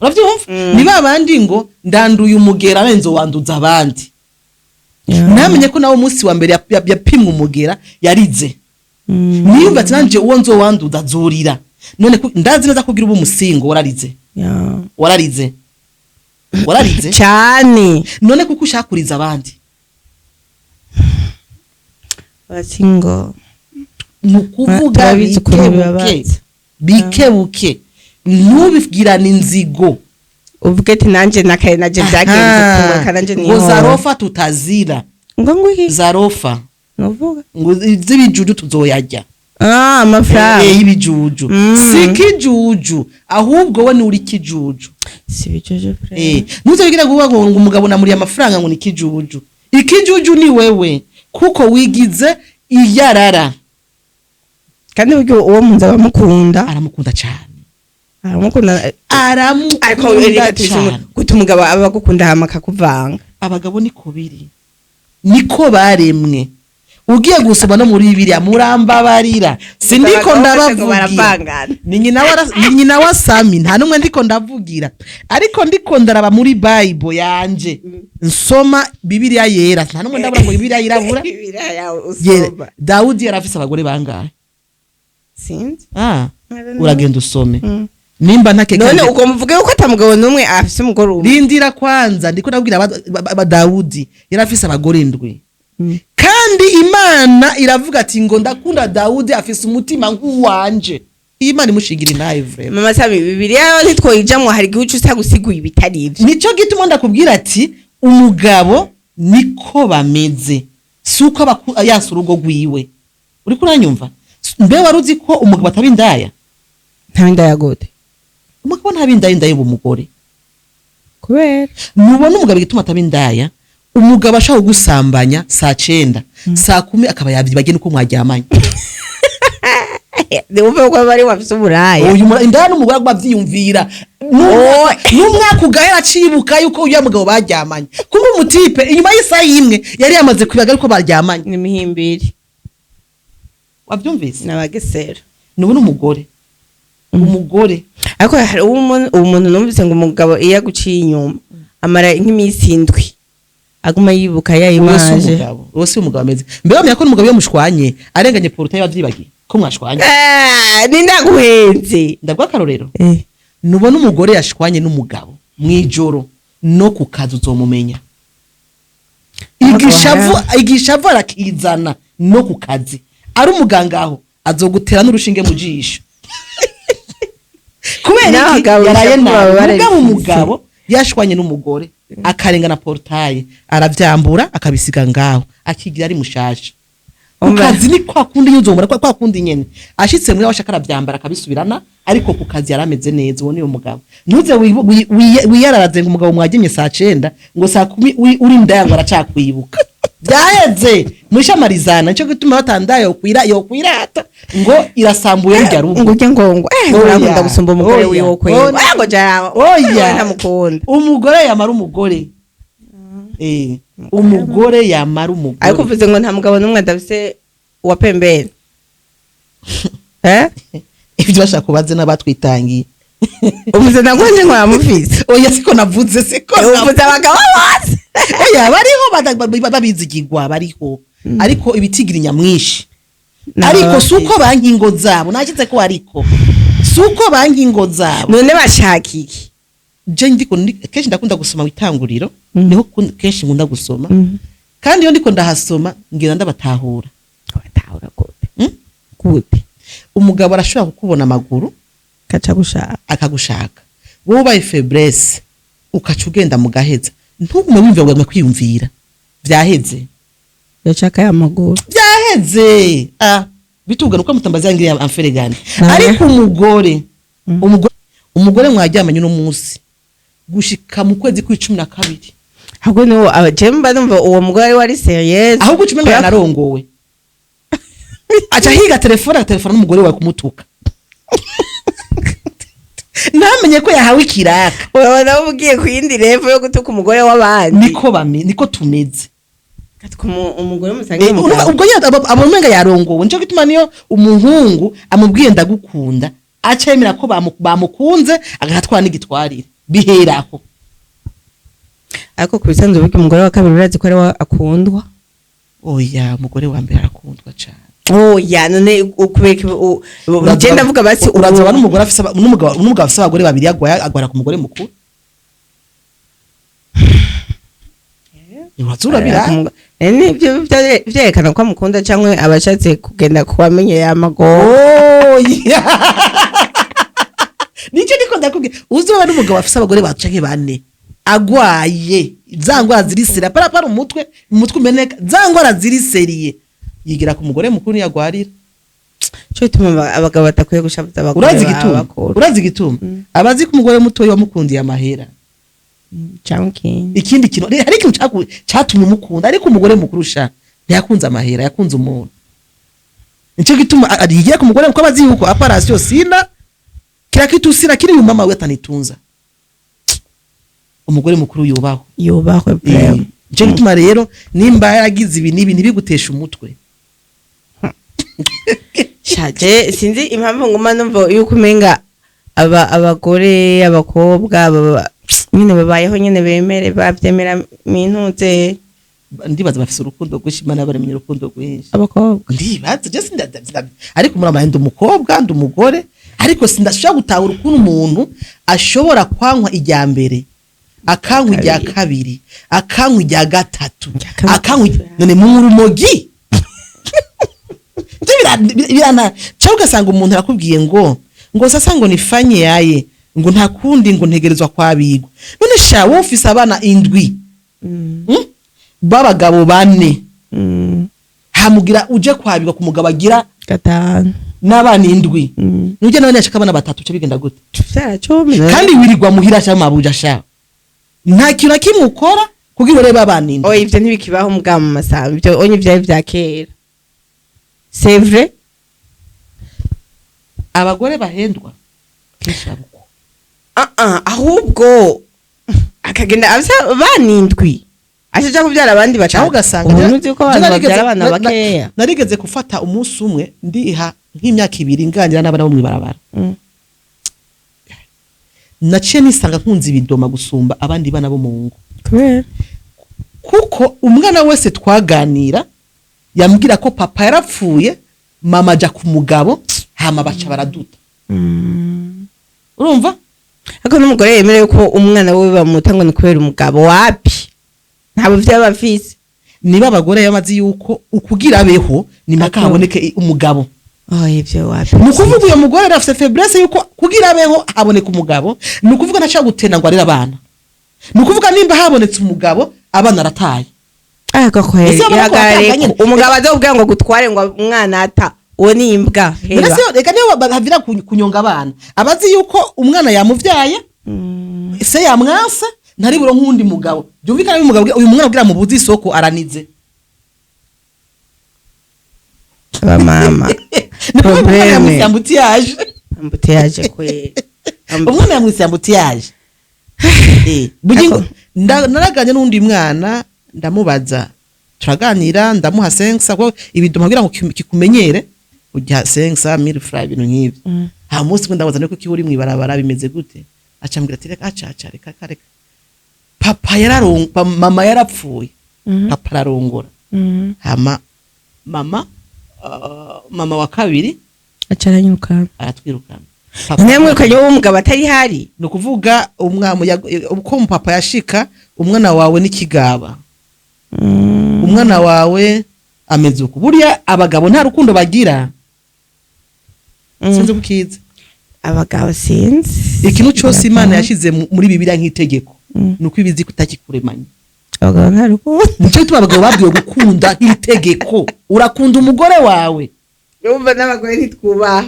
uravyumva? Ni ba bandi ngo ndanduye umugera benzo wanduza abandi. Namenye ko nawe umunsi wa mbere yapimwe umugera yarize. Niyumva ati nanje uwo nzowanduza azurira. None ndazi neza kugira ubu umusingo wararize. Wararize, wararize. Cyane. None kuko ushaka kuriza abandi. Abasingo Ni ukuvuga turabizi ukuntu bikebuke, bibabaza. bikebuke, ntubibwirane inzigo. Uvuge ati nanje nakaye naje byagenze ukuntu nanje Ngo niho zarofa tutazira. Ngo nguhi? Zarofa. Nuvuga. Ngo z'ibijuju tuzoyarya. Ah, amafaranga. Y'ibijuju. Si kijuju, ahubwo we ni uri kijuju. Si bijojo. Ntuze kuvuga ngo umugabo namuriye amafaranga ngo ni kijuju. Ikijuju ni wewe, kuko wigize iyarara. Kandi buryo uwo munzu abamukunda. Aramukunda cyane. Aramukunda, ariko Aramukunda reka tubisome cyane. gute umugabo aba agukunda hama akakuvanga? Abagabo niko biri, niko baremwe. Ugiye gusoma no muri Bibiliya, murambabarira, sindiko Abagabo bose ngo ndabavugira. Baravangana. Ni nyina wa Sami, nta numwe ndiko ndavugira, ariko ndiko ndaraba muri Bible yanje, nsoma Bibiliya yera, nta numwe ndabura ngo Bibiliya yirabura. Bibiliya yawe Yera. usoma. Dawudi yarafise abagore bangahe? Sinzi. Ah, I don't know. uragenda usome nimba ntakeka. None ubwo muvuge yuko atamugabo n'umwe afise umugore umwe? Rindira kwanza, ndiko ndabwira Dawudi yarafise abagore indwi, kandi Imana iravuga ati ngo ndakunda Dawudi, afise umutima nk'uwanje. Iyi Imana imushingira intahe vraiment. Mama Sami, Bibiliya ntitwoyijamwo, hari igihe uca usanga usiguye ibitari ivyo. Nico gituma ndakubwira ati umugabo niko bameze, si uko yanse urugo rwiwe. Uriko uranyumva? Mbe wari uzi ko umugabo ataba indaya? Nta ndaya gute? Umugabo ntaba indaya, indaya uba umugore. Kubera Nubona umugabo igituma ataba indaya, umugabo ashaka kugusambanya saa 9, saa 10 akaba yavyibagiye nuko mwaryamanye. Niwumve ko bari wafise uburaya. Uyu indaya n'umugore aguma avyiyumvira n'umwaka ugahera acibuka yuko uyu mugabo baryamanye, kumbe umutipe inyuma y'isaha imwe yari yamaze kwibaga yuko baryamanye. Ni imihimbiri. Wavyumvise? N'abagesera. Nubona umugore Ariko hari umuntu numvise ngo umugabo iyo aguciye inyuma amara nk'iminsi 7 aguma yibuka ya Uwo si image. umugabo, uwo si umugabo ameze. Mbere bamenya ko n'umugabo iyo mushwanye arenganye portail bavyibagiye ko mwashwanye. Ah, ni ndaguhenze. Ndaguha akarorero. Nubona umugore yashwanye n'umugabo mw'ijoro, no ku kazi uzomumenya. Igishavu arakizana no ku kazi. Ari umuganga aho azogutera n'urushinge mu jisho kubera iki? N'abagabo Yaraye ishavu nabi. baba Mugabo bararifise. umugabo yashwanye n'umugore akarengana portail, aravyambura akabisiga ngaho, akigira ari mushasha. Ku Umva. kazi ni kwa kundi yuzomura kwa kundi nyene, ashitse muri washaka aravyambara akabisubirana, ariko ku kazi yarameze neza. Uwo niyo mugabo. Ntuze wiyararaze ngo umugabo mwagenye saa 9, ngo saa 10 uri ndaya ngo aracakwibuka. Byaheze, mwishamalizana. Nico gituma batandaye yokwira yokwirata ngo irasambuye rujya rugo. Ngo ujye ngo Oya. urakunda gusumba umugore Oya. wiwe kwera. Oya. Ngo jarawe. Oya. Ntamukunda. Umugore yamara umugore, umugore yamara umugore. Ariko uvuze ngo nta mugabo n'umwe adafise uwa pembeni, eh? Ibyo bashaka kubaze n'abatwitangiye. Uvuze nagwanje ngo yamufise. Oya, siko navuze, siko Uvuze abagabo bose. Oya, bariho babizigirwa bariho, ariko ibitigira nyamwinshi. Ariko si uko banki ingo zabo nashyitse ko, ariko si uko banki ingo zabo. None bashaka iki? Je ndiko kenshi ndakunda gusoma itanguriro. Niho kenshi nkunda gusoma, kandi iyo ndiko ndahasoma ngira ndabatahura. Batahura gute? Mm? Gute? Umugabo arashobora kukubona amaguru kaca gushaka. Akagushaka. Wowe ubaye faiblesse ukaca ugenda mu gaheza, ntugume wumva ngo kwiyumvira vyaheze. Yashaka ya maguru. Byaheze. Ah, bitubwa nuko mutambaza yangiriye amferegane. Nawe. Ariko umugore mwaryamanye uno munsi gushika mu kwezi kw'icumi na kabiri. Ahubwo niwo je mba numva uwo mugore wari sérieuse. Ahubwo uca umenga yanarongowe, aca higa telefone, agatelefona n'umugore wawe kumutuka, ntamenye ko yahawe ikiraka. Urabona ugiye ku yindi level yo gutuka umugore w'abandi. Niko tumeze. Gatwa umugore musangiye umugabo. Ubwo nyine aba umenga yarongowe. Nico gituma niyo umuhungu amubwiye ndagukunda, aca yemera ko bamukunze, agatwara n'igitwarire biheraho. Ariko ku bisanzwe burya umugore wa kabiri urazi ko ari we akundwa. Oya, umugore wa mbere arakundwa cane. Oya, none ukubeka je ndavuga basi. Urazaba n'umugore afise n'umugabo afise abagore babiri agwaye, agwara ku mugore mukuru. Uraza urabira. Nibyo vyerekana ko amukunda canke abashatse kugenda kuwamenye y'amagoro. Oya, nicyo niko ndakubwira. Uzi uraba n'umugabo afise abagore bacanke bane agwaye za ngwara ziri sérieux, parapara umutwe umeneka, za ngwara ziri sérieux, yigira ku mugore mukuru ntiyagwarira. Cyo gituma abagabo badakwiye gushavuza abagore Urazi igituma? bakuru. Urazi igituma? Abazi ko umugore mutoyi wamukundiye amahera. Canke ikindi. Ikindi kintu, hari ikintu catumye umukunda, ariko umugore mukuru sha ntiyakunze amahera, yakunze umuntu. Nico gituma yigira ku mugore, kuko abazi yuko aparasiyo sina kila kitu, sina kiri mama we atanitunza. Umugore mukuru yubahwe. Yubahwe vraiment. Nico gituma rero nimba yaragize ibi n'ibi ntibigutesha umutwe. Shaje sinzi impamvu nguma numva yuko umenga aba abagore abakobwa nyine babayeho nyine bemere bavyemera mintuze. Ndibaza bafise urukundo rwinshi, Imana yabaremye urukundo rwinshi. Abakobwa? Ndibaza je ariko muri ndi umukobwa, ndi umugore, ariko sindashobora gutahura ukuntu umuntu ashobora kwankwa ijya mbere, akankwa ijya kabiri, akankwa ijya gatatu, Irya kabiri. akankwa none mu rumogi. Ivyo birana cyangwa ugasanga umuntu arakubwiye ngo sasa ngo nifanye yaye, ngo nta kundi, ngo ntegerezwa kwabigwa. None sha wowe ufise abana 7 B'abagabo bane, hamugira uje kwabigwa ku mugabo agira 5. n'abana 7. Nujya nawe nashaka abana batatu, cyo bigenda gute? Vyara 10. Kandi wirirwa muhira cyangwa mabuja sha. Nta kintu na kimwe ukora kugira urebe abana indwi. Oya, ivyo ntibikibaho mugabo mu masaha ivyo onye vyari vya kera, c'est vrai. Abagore bahendwa kenshi babuko. Ah ah, ahubwo akagenda afise abana indwi, ashaja kuvyara abandi Cyangwa batatu. ugasanga Ubu ntuzi ko abantu Je bavyara abana bakeya. Narigeze gufata umunsi umwe, ndiha nk'imyaka 2 nganira n'abana bo mw'ibarabara. Naciye nisanga nkunze ibidoma gusumba abandi bana bo mu ngo. Kubera? Kuko umwana wese twaganira yambwira ko papa yarapfuye, mama aja ku mugabo, hama baca baraduta. Urumva? Ariko n'umugore yemerewe ko umwana we bamuta ngo ni kubera umugabo, wapi, ntabwo vyaba afise. Niba abagore yamaze yuko ukugira abeho ni mpaka Ako. haboneke umugabo. Oh, ivyo wapi. Ni ukuvuga uyo mugore yari afise faiblesse yuko kugira abeho haboneka umugabo. Ni ukuvuga ntashobora gutenda ngo arere abana. Ni ukuvuga nimba habonetse umugabo, abana arataye. Ariko kweri, Ese babona ko ihagarare. batanganye? Umugabo azobwira ngo gutware ngo umwana ata, uwo ni imbwa heba. Mbese reka niyo bahavira kunyonga abana, abazi yuko umwana yamuvyaye, se yamwanse, ntari buro nk'uwundi mugabo. Byumvikana uyu mugabo, uyu mwana kugira mubuze isoko aranize. Abamama Ni ukuvuga umwana Problème. yamwise embouteillage. Embouteillage kweri. Umwana yamwise embouteillage. Bugingo Ako. Naraganye n'undi mwana, ndamubaza, turaganira, ndamuha 500 ko ibidoma kugira ngo kikumenyere ujya 500 mille francs, ibintu nk'ibyo. Ha munsi umwe ndabaza niko kiba uri mw'ibarabara bimeze gute, acambwira ati reka, aca aca reka reka reka, papa yararong mama yarapfuye, papa ararongora, hama mama wa kabiri acaranyirukana. Aratwirukana. Ntiyamwirukanye wowe umugabo atari hari? Ni ukuvuga umwana uko papa yashika, umwana wawe n'ikigaba, umwana wawe ameze uku. Burya abagabo nta rukundo bagira. Sinzi ko ukizi. Abagabo sinzi. Ikintu cyose Imana yashyize muri Bibiliya nk'itegeko, ni uko ibizi kutakikuremanya. Abagabo nta rukundo. Nicyo gituma abagabo babwiwe gukunda nk'itegeko. Urakunda umugore wawe. Urumva n'abagore ntitwubaha.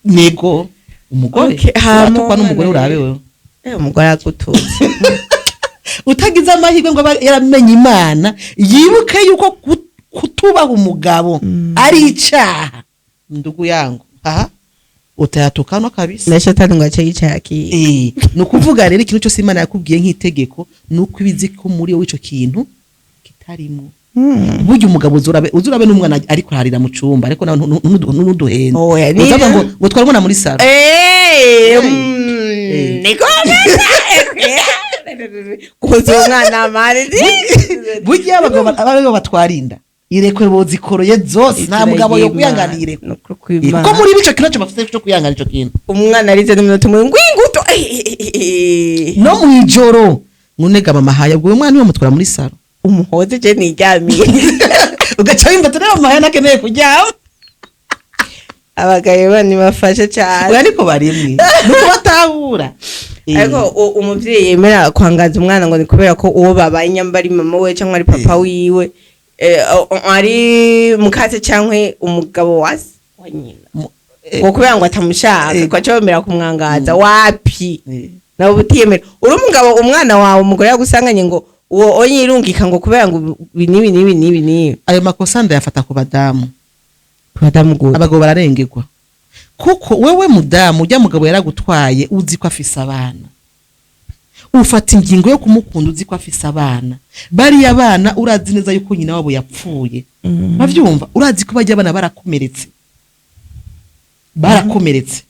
Nego umugore Okay, hama uratukwa n'umugore umwana urabe rero. wewe. Umugore agututse. Utagize amahirwe ngo abe yaramenye Imana, yibuke yuko kutubaha umugabo ari icyaha, ndugu yangu, aha utayatukana kabisa. Na shatani ngo ace yicaye akiga. Ni ukuvuga rero ikintu cyose Imana yakubwiye nk'itegeko, ni uko ibizi ko muri wowe ico kintu kitarimo. Burya umugabo uzurabe n'umwana ariko ararira mu cumba, ariko nawe ntuduhende. Oya, uzavuga ngo twara umwana muri saro. Niko kuza umwana mari. Burya abagabo batwara inda irekwe bozikoroye zose, nta mugabo yo kwihanganira irekwe. Kuko muri bico kintu bafite cyo kwihangana ico kintu. Umwana arize n'umunota umwe ngwinguto. No mwijoro ngunega mama haya, ubwo uyu mwana niwe mutwara muri saro. Umuhoze je niryamiye. Ugaca wumva ati reba mama haya nakeneye kuryama. Abagabo bani bafashe cyane. Oya, ariko barimwe nuko batahura. Ariko umuvyeyi yemera kwangaza umwana ngo ni kubera ko uwo babaye nyamba ari mama we cyangwa ari papa wiwe, ari mukase cyangwa umugabo wa nyina, ngo kubera ngo atamushaka, ko aca bemera kumwangaza, wapi. Nawe utiyemera uri umugabo, umwana wawe umugore yagusanganye ngo uwo onyirungika ngo kubera ngo ibi n'ibi n'ibi n'ibi n'ibi. Ayo makosa ndayafata ku badamu. Madamu gute? Abagabo bararengerwa, kuko wewe mudamu, ujya mugabo yaragutwaye uzi ko afise abana, ufata ingingo yo kumukunda uzi ko afise abana. Bariya bana urazi neza yuko nyina wabo yapfuye, bavyumva, urazi ko bajya abana barakomeretse, barakomeretse.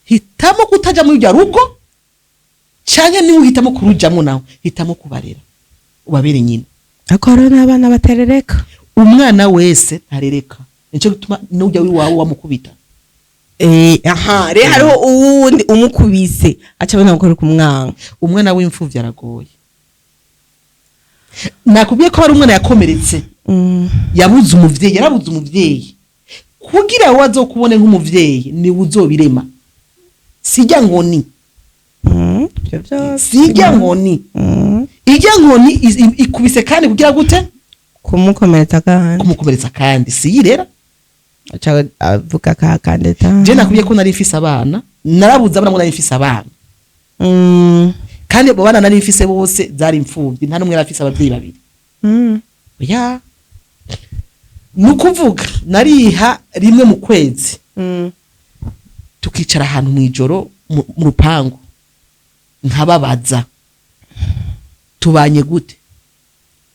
Hitamo kutaja muri urya rugo, canke niwe uhitamo kurujamwo, nawe hitamo kubarera, ubabere nyina. Ariko hariho n'abana batarereka. Umwana wese ntarereka, nico gituma n'ujya wiwawe wamukubita. Aha rero hariho uwundi umukubise aca abona gukora kumwanga. Umwana w'imfuvyi aragoye. Nakubwiye ko hari umwana yakomeretse, yabuze umuvyeyi, yarabuze umuvyeyi. Kugira wowe azokubone nk'umuvyeyi, niwe uzobirema, sijya nkoni. Ivyo vyose. Sijya nkoni. Ijya nkoni ikubise kandi kugira gute? Kumukomeretsa kandi. Kumukomeretsa kandi siyirera. Aca avuga ka kandi ta. Je nakubwiye ko nari mfise abana, narabuze abana ngo nari mfise abana. Kandi abo bana nari mfise bose zari imfuvyi, nta n'umwe yari afise abavyeyi babiri. Oya, ni ukuvuga nariha rimwe mu kwezi, tukicara ahantu mw'ijoro mu rupangu, nkababaza tubanye gute.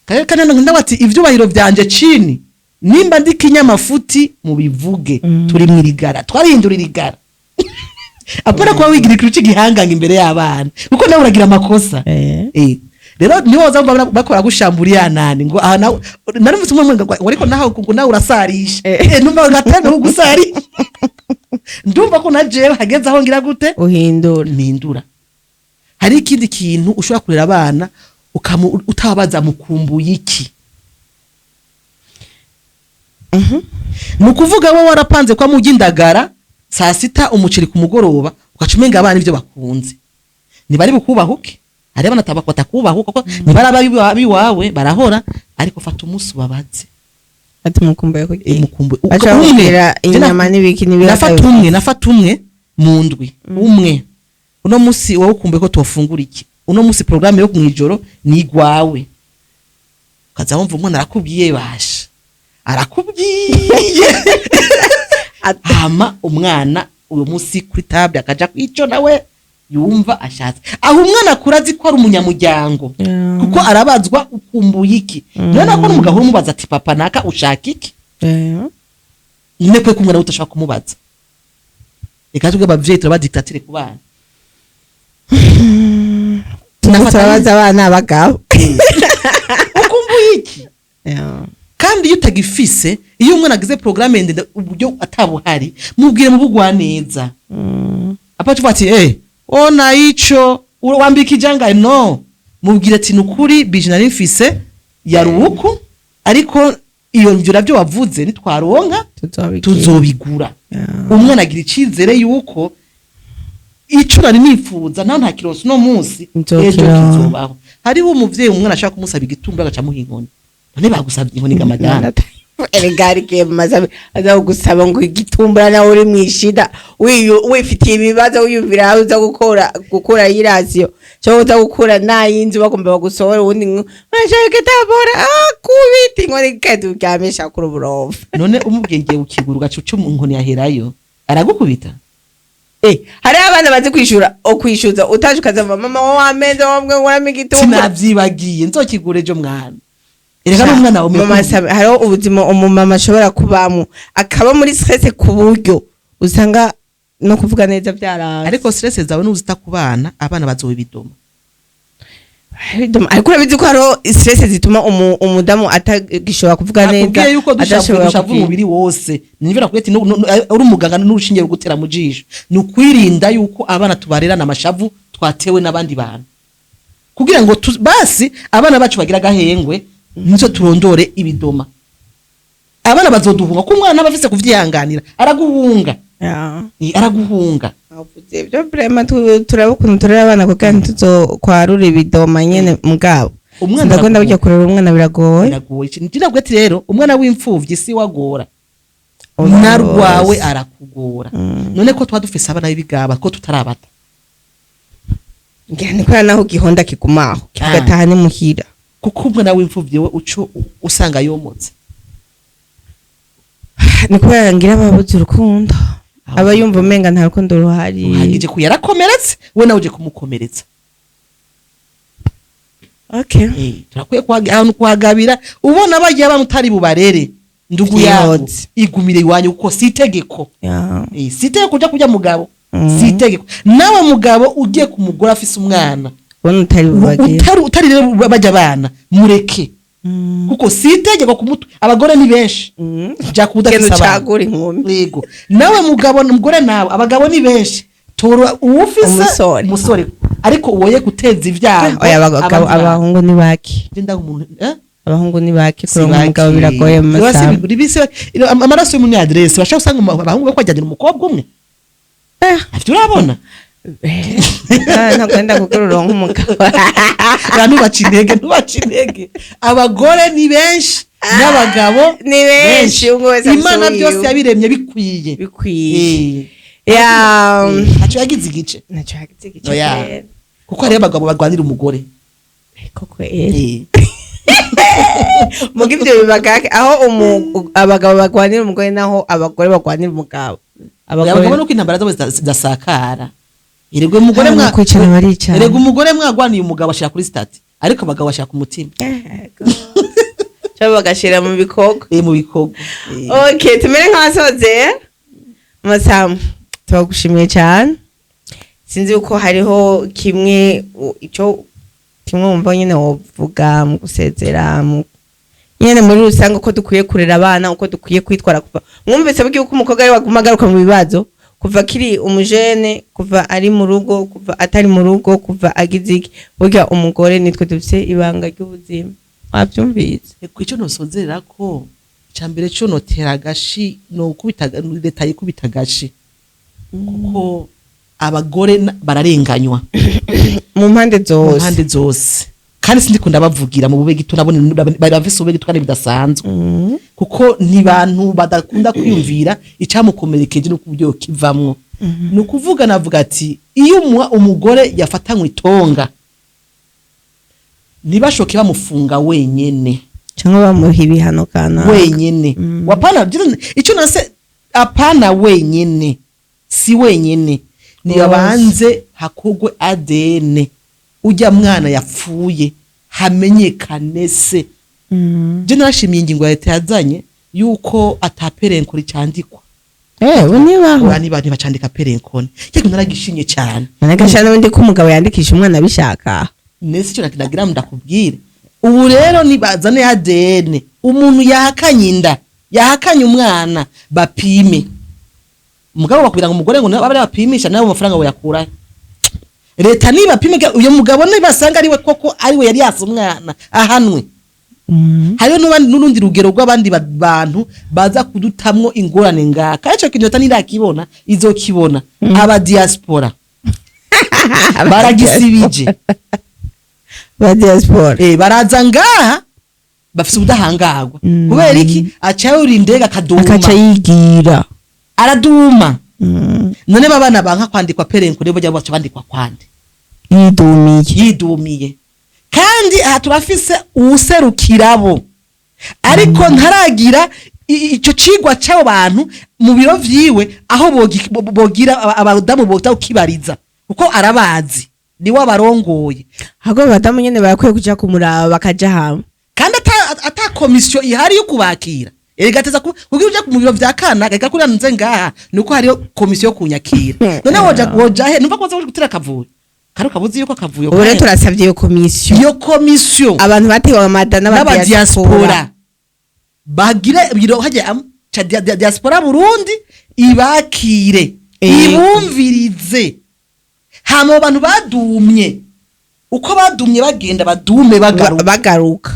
Kandi ndavuga ati ivyubahiro vyanje chini, nimba ndi kinyamafuti mubivuge. Turi mw'irigara, twarihindura irigara. Apana kuba wigira ikintu c'igihanganga imbere y'abana, kuko nawe uragira amakosa. Rero niho waza wumva bakora gushambura nani ngo aha nawe nari mfite umwe ngo ariko nawe ngo nawe urasarisha. Numva ngatanga ko gusarisha, ndumva ko na jewe hageze aho ngira gute? Uhindura. Mpindura. Hari ikindi kintu ushobora kurera abana utabaza mukumbuye iki. Ni ukuvuga wowe warapanze kwa mujya indagara saa sita, umuceri ku mugoroba, ugaca umenga abana ibyo bakunze ntibari bukubahuke. Hari abana batakubahuka kuko ntibari abiwawe barahora, ariko fata umunsi ubabaze. Ati mukumbuye kuki? Mukumbuye. Baca Umwe. bakubwira Je inyama n'ibiki n'ibiki. Nafata umwe mu ndwi umwe. Uno munsi wowe ukumbuye ko tofungura iki? Uno munsi programme yo mwijoro ni igwawe. Ukaza wumva umwana arakubwiye, basha arakubwiye. Hama umwana uyu munsi kuri table akaja kwico nawe yumva ashatse. Aho umwana akura azi ko ari umunyamuryango, kuko arabazwa ukumbuye iki. Niyo nako n'umugabo umubaza ati papa naka ushaka iki? Nyine kwe kumwana utashaka kumubaza. Reka tubwe abavyeyi turaba dictateur ku bana. Turimo turabaza abana abagabo. Ukumbuye iki? Kandi iyo utagifise, iyo umwana agize programme ndende uburyo atabuhari, mubwire mu bugwa neza. Apa tuvuga ati ona ico wambika ijanga no mubwire ati nukuri bije nari mfise yaruku, ariko iyo mvyo navyo wavuze nitwaronka tuzobigira. Tuzobigura. Umwana agira icizere yuko ico nari nifuza naho nta kironso uno munsi, ejo Nzokironka. kizobaho. Hariho umuvyeyi umwana ashaka kumusaba igitumbura agaca amuha inkoni. None bagusabye inkoni ga madame? Erega hari maze aza kugusaba ngo igitumbura, nawe uri mwishida, wifitiye ibibazo, wiyumvira aho uza gukora y'irasiyo cyangwa uza gukura nayinzu bagomba bagusohora, ubundi ngo urashaka itabora akubita inkoni kandi uryamisha kuri uburofa. None umubwiye ngiye ukigura, ugaca uca mu nkoni yaherayo, aragukubita. Hari abana bazi kwishura okwishyuza utaje, ukazava mama wowe wamenze wowe nguramo igitumbura. Sinavyibagiye, nzokigura ejo mwana. Erega n'umwana wawe. Mama Sabe, hariho ubuzima umumama ashobora kubamo, akaba muri stress ku buryo usanga no kuvuga neza byaranze. Ariko stress zawe nuzita ku bana, abana bazoba ibidoma. Ariko urabizi ko hariho stress zituma umudamu atagishobora kuvuga neza, Nakubwiye yuko adashobora dushavu kugira- umubiri wose. Nivyo nakubwiye ati uri umuganga n'urushinge rugutera mu jisho. Ni ukwirinda yuko abana tubarerana amashavu twatewe n'abandi bantu, kugira ngo basi abana bacu bagira agahengwe, nizo turondore ibidoma. Abana bazoduhunga ko umwana aba afise kuvyihanganira, araguhunga. Araguhunga. Avuze ibyo vraiment, turaba ukuntu turera abana kugira ntituzokwarura ibidoma nyene mugabo. Umwana Ndakunda araguhunga. burya kurera umwana biragoye. Biragoye. Nje ati rero umwana w'imfuvyi si wagora Oya, narwawe rwose. arakugora. None ko twa dufise abana b'ibigaba ko tutarabata? Ngira ni kubera naho gihonda kigumaho kigataha ni muhira. Kuko umwana w'imfuvyi we uco usanga yomotse. Ni kubera ngira babuze urukundo, aba yumva umenga nta rukundo ruhari. Uhagije ku yarakomeretse, we nawe uje kumukomeretsa. Turakwiye ahantu kuhagabira. Ubona bagiye abantu utari bubarere, ndugu yabo, Vyihotse. igumire iwanyu kuko si itegeko. Si itegeko kuja kurya mugabo. Si itegeko. Nawe mugabo ugiye ku mugore afise umwana Ubona utari bubagire. Utari rero bajya abana mureke, kuko si itegeko ku mutwe. Abagore ni benshi. Jya kuba Genda udafise abana. ucagure inkumi. Yego, nawe mugabo, mugore nawe, abagabo ni benshi, tora uwufise Umusore. umusore, ariko uwoye guteza ibyago Oya, abagabo abandi bantu. Abahungu ni bake. Nje ndaha umuntu, eh? Abahungu ni bake, Si kuronka umugabo bake. biragoye mu Basi masaha. Amaraso y'umuntu adresse bashaka usanga abahungu bakwajyanira umukobwa umwe. Afite urabona. Ntabwo wenda kuko uronka umugabo. Ntubace intege, ntubace intege. Abagore ni benshi n'abagabo Ni benshi, umwe wese afise Imana uwiwe. byose yabiremye bikwiye. Bikwiye. Ya. Ntaco yagize igice. Ntacyo yagize igice Oya. kwera. Kuko hariyo abagabo barwanira umugore. Koko, muga ivyo biba gake aho abagabo bagwanira umugore, naho abagore bagwanira umugabo. Abagabo nuko intambara zabo zidasakara. Erega umugore Ah, mwa kwicana baricana. Erega umugore mwagwaniye umugabo ashira kuri statut, ariko abagabo bashira ku mutima. Cyangwa bagashira mu bikorwa. Mu bikorwa. Okay, tumere nk'abasoze masamu. Turagushimiye cyane. Sinzi uko hariho kimwe ico kimwe wumva nyine wovuga mu gusezera, nyene muri rusange, uko dukwiye kurera abana, uko dukwiye kwitwara. Kuva mwumvise bugiye uko umukobwa ari waguma agaruka mu bibazo kuva akiri umujene, kuva ari mu rugo, kuva atari mu rugo, kuva agize iki, burya umugore nitwe dufise ibanga ry'ubuzima, wabyumvise. Icyo nosozerera ko icya mbere cyo notera agashi no kubita leta, yikubita agashi, kuko abagore bararenganywa mu mpande mu zose. mpande zose. Kandi sindiko ndabavugira mu bube gito, nabone bari bafise ubube gito kandi bidasanzwe, kuko ni bantu badakunda kwiyumvira icyamukomerekeje no kubyo kivamwo. Ni ukuvuga, navuga ati iyo umugore yafatanywe itonga, ntibashoke bamufunga wenyene cyangwa bamuha ibihano kanaka wenyene. Wapana icyo nase, apana wenyene, si wenyene, ni Bose. Abanze hakogwe ADN ujya mwana yapfuye, hamenyekane se. Je narashimiye ingingo ya leta yazanye yuko ata père inconnu candikwa. Eh, nibaho. Ura niba ntibacandika père inconnu, yego, naragishimye cyane. Nagashana n'ubundi ko umugabo yandikisha umwana abishaka. Nese icyo nagira ndakubwire ubu rero, nibazane ADN, umuntu yahakanye inda, yahakanye umwana, bapime. Umugabo bakubwira ngo umugore ngo nawe bapimisha nawe amafaranga woyakura. Leta nibapime uyo mugabo, nibasanga ariwe koko, ariwe yari yase umwana, ahanwe. Hariho n'urundi rugero rw'abandi bantu baza kudutamwo ingorane ngaha, kandi ico kintu leta ntirakibona, izokibona. Aba diaspora baragisibije. Ba diaspora. Baraza ngaha bafise ubudahangarwa. Kubera iki? Aca yurira indege akaduma, akaca yigira. Araduma. None babana banka kwandikwa père inconnu, bajya baca bandikwa kwande? Yidumiye. Yidumiye. Kandi aha turafise uwuserukirabo, ariko ntaragira ico cigwa c'abo bantu mu biro vyiwe, aho bogira abadamu bota ukibariza, kuko arabazi, niwe abarongoye. Ahubwo abadamu nyene barakwiye kuja kumuraba, bakaja hamwe. Kandi ata komisiyo ihari yo kubakira. Erega ateza kugira uja mu biro vya kana reka kuriya nze ngaha, nuko hariyo komisiyo yo kunyakira. None woja he? Numva ko baza gutera akavuyo kari kabuzi yuko akavuyo. Ubu rero turasavye iyo komisiyo. Iyo komisiyo. Abantu batewe amada n'abadiaspora n'abadiaspora bagire biro hajya ca diaspora Burundi ibakire, ibumvirize. Hama abo bantu badumye, uko badumye bagenda, badume bagaruka. Bagaruka.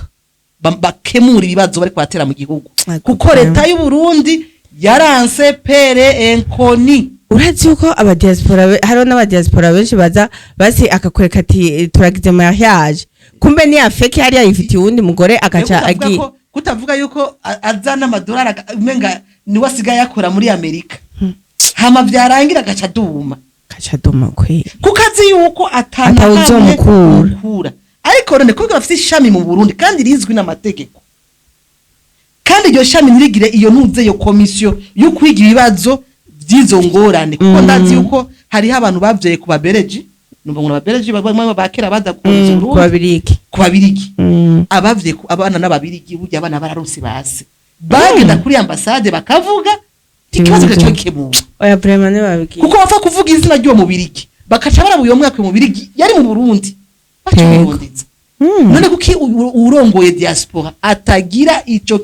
Bakemura ibibazo bari kubatera mu gihugu, Ego. kuko leta y'u Burundi yaranse père inconnu. Urazi yuko abadiaspora hariho n'abadiaspora benshi baza basi akakwereka ati turagize mariage, kumbe ni afeke, hariya yifitiye uwundi mugore, agaca agiye. Kutavuga yuko azana amadolari, umenga niwe asigaye akora muri Amerika, hama vyarangira agaca aduma. Agaca aduma kweri. Kuko azi yuko atana Atawuzomukura. mukura. Ariko none kuko bafite ishami mu Burundi kandi rizwi n'amategeko, kandi iryo shami ntirigire iyo ntuze, iyo komisiyo yo kwiga ibibazo by'izo ngorane, kuko ndazi yuko hariho abantu bavyaye ku babereji, numva ngo ababereji bamwe ba kera baza gukomeza Ku Burundi. Babirigi. Ku babirigi. Abavye abana n'ababirigi, burya abana bararose base bagenda kuri ambasade bakavuga ikibazo Ibibazo. kigaca gikemuka. Oya, vraiment ntibabibwiye. Kuko bapfa kuvuga izina ry'uwo mubirigi, bakaca baraba uyo mwaka uwo mubirigi yari mu Burundi, baca bamurondeza. None kuki urongoye diaspora atagira ico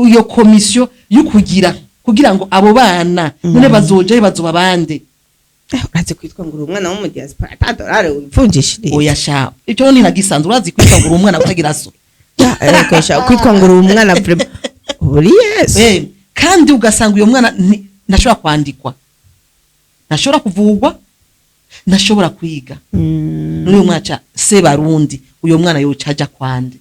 iyo komisiyo yo kugira kugira ngo abo bana none bazojayo, bazoba bande? Urazi kwitwa ngo uri umwana wo mu diaspora ata dolari wivunjishiriza? Oya sha, icyo ni nagisanzwe. Urazi kwitwa ngo uri umwana utagira so? Ariko sha, kwitwa ngo uri umwana vraiment uri Yesu. Kandi ugasanga uyo mwana ntashobora kwandikwa, ntashobora kuvugwa, ntashobora kwiga. N'uyu mwana ca Sebarundi, uyo mwana yoca aja kwande?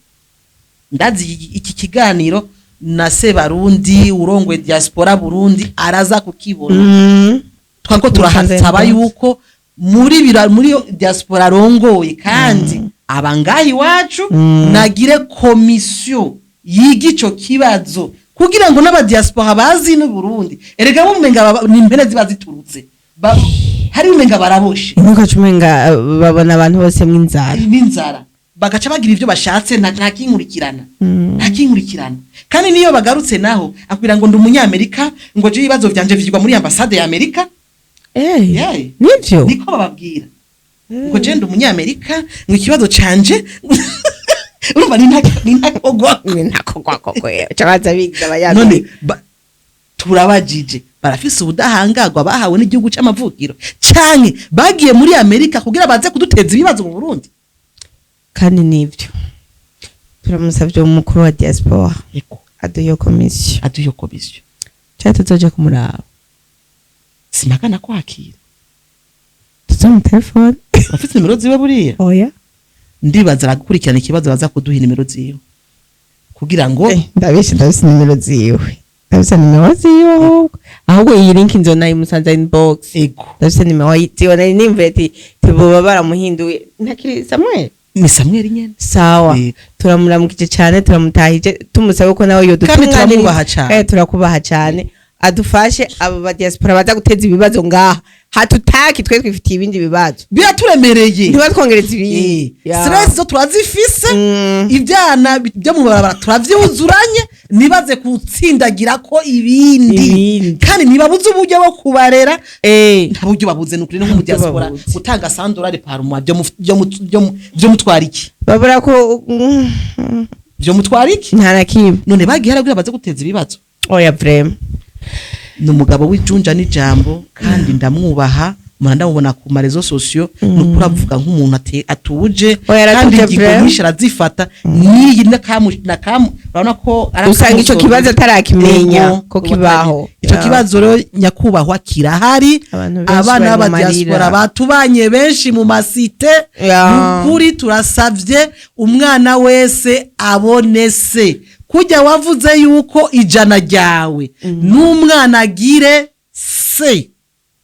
Ndazi iki kiganiro na Sebarundi urongoye diaspora Burundi araza kukibona. Twako turahasaba Musanze. yuko Muri muri diaspora arongoye, kandi abangaha iwacu, nagire komisiyo yiga ico kibazo kugira ngo n'abadiaspora bazi n'u Burundi. Erega bumenga ni impene ziba ziturutse, hari umenga baraboshe. Ntukaca umenga babona abantu bose mw'inzara. N'inzara, bagaca bagira ivyo bashatse, nta kinkurikirana, nta kinkurikirana. Kandi niyo bagarutse naho akubwira ngo ndi umunyamerika, ngo je ibibazo vyanje vyigwa muri ambasade ya Amerika. Yeah. Nivyo. Niko bababwira, ngo je ndi umunyamerika, ngo ikibazo canje, urumva ni ntakogwa. Ni ntakogwa koko, cabaza biga abayaga. None turabajije, barafise ubudahangarwa bahawe n'igihugu c'amavukiro, canke bagiye muri Amerika kugira baze kuduteza ibibazo mu Burundi? Kandi nivyo, turamusavye umukuru wa diaspora Eko. aduhe iyo komisiyo. Aduhe iyo komisiyo. Canke tuzoja kumuraba. Simagana kwakira. Tuzomutelefone. Bafise nimero ziwe buriya. Oya. Ndibaza aragukurikirana ikibazo, baza kuduha nimero ziwe kugira ngo Ndabeshe, ndabise nimero ziwe, ndabise nimero ziwe. Ahubwo iyi link nzona imusanza inbox. Ego. Ndabise nimero ziwe, nari nimvuye ati tiboba baramuhinduye, ntakiri Samuel. Ni Samuel nyene. Sawa. Yego. Turamuramukije cyane, turamutahije, tumusabe ko nawe yodutunganiriza. Kandi turamubaha cane. Kandi turakubaha cyane. Adufashe abo ba diaspora baza guteza ibibazo ngaha, hatutaki twe twifitiye ibindi bibazo. Biraturemereye. Ntibatwongereza ibindi. Stress zo turazifise. Ibyana byo mu barabara turavyuzuranye, nibaze kutsindagira ko ibindi. Ibindi. Kandi ntibabuze uburyo bwo kubarera. Nta buryo babuze, ni ukuri, no mu Buryo diaspora babuze. gutanga $100 par mois byo mutwara iki? Babura ko Byo mutwara iki? Nta na kimwe. None bagiye haragira baze guteza ibibazo. Oya, vraiment. Ni umugabo w'ijunja n'ijambo, kandi ndamwubaha, mpora ndamubona ku ma réseaux sociaux, ni ukuri avuga nk'umuntu atuje. Oya, aratuje. Kandi ingingo Vraiment. nyinshi arazifata, n'iyi nakamu urabona ko ari Usanga ico akamusonga. kibazo atarakimenya Ego, ko kibaho. Ico kibazo rero, nyakubahwa, kirahari. Abantu benshi Abana bari mu b'abadiaspora marira. batubanye benshi mu masite. Nukuri turasavye, umwana wese abone se. Kujya wavuze yuko ijana ryawe n'umwana agire se.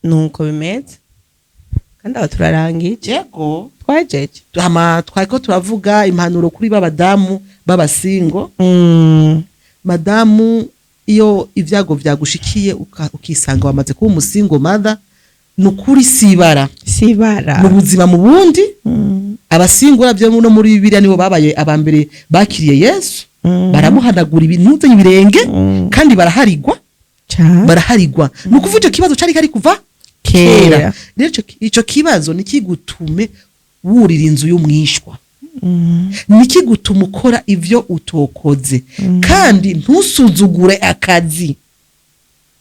Nuko bimeze, kandi aho turarangije. Yego. Twajeje. Hama twariko turavuga impanuro kuri b'abadamu b'abasingo. Madamu, iyo ibyago byagushikiye ukisanga wamaze kuba umusingo mother, ni ukuri sibara. Sibara. Mu buzima mu bundi, abasingo uravye no muri Bibiliya nibo babaye abambere bakiriye Yesu. Baramuhanagura ibintu ibirenge. Kandi baraharigwa. Cane. Baraharigwa, ni ukuvuga ico kibazo cari kari kuva Kera. kera. Rero ico kibazo nikigutume wurira inzu y'umwishwa, nikigutuma ukora ivyo utokoze. Kandi ntusuzugure akazi,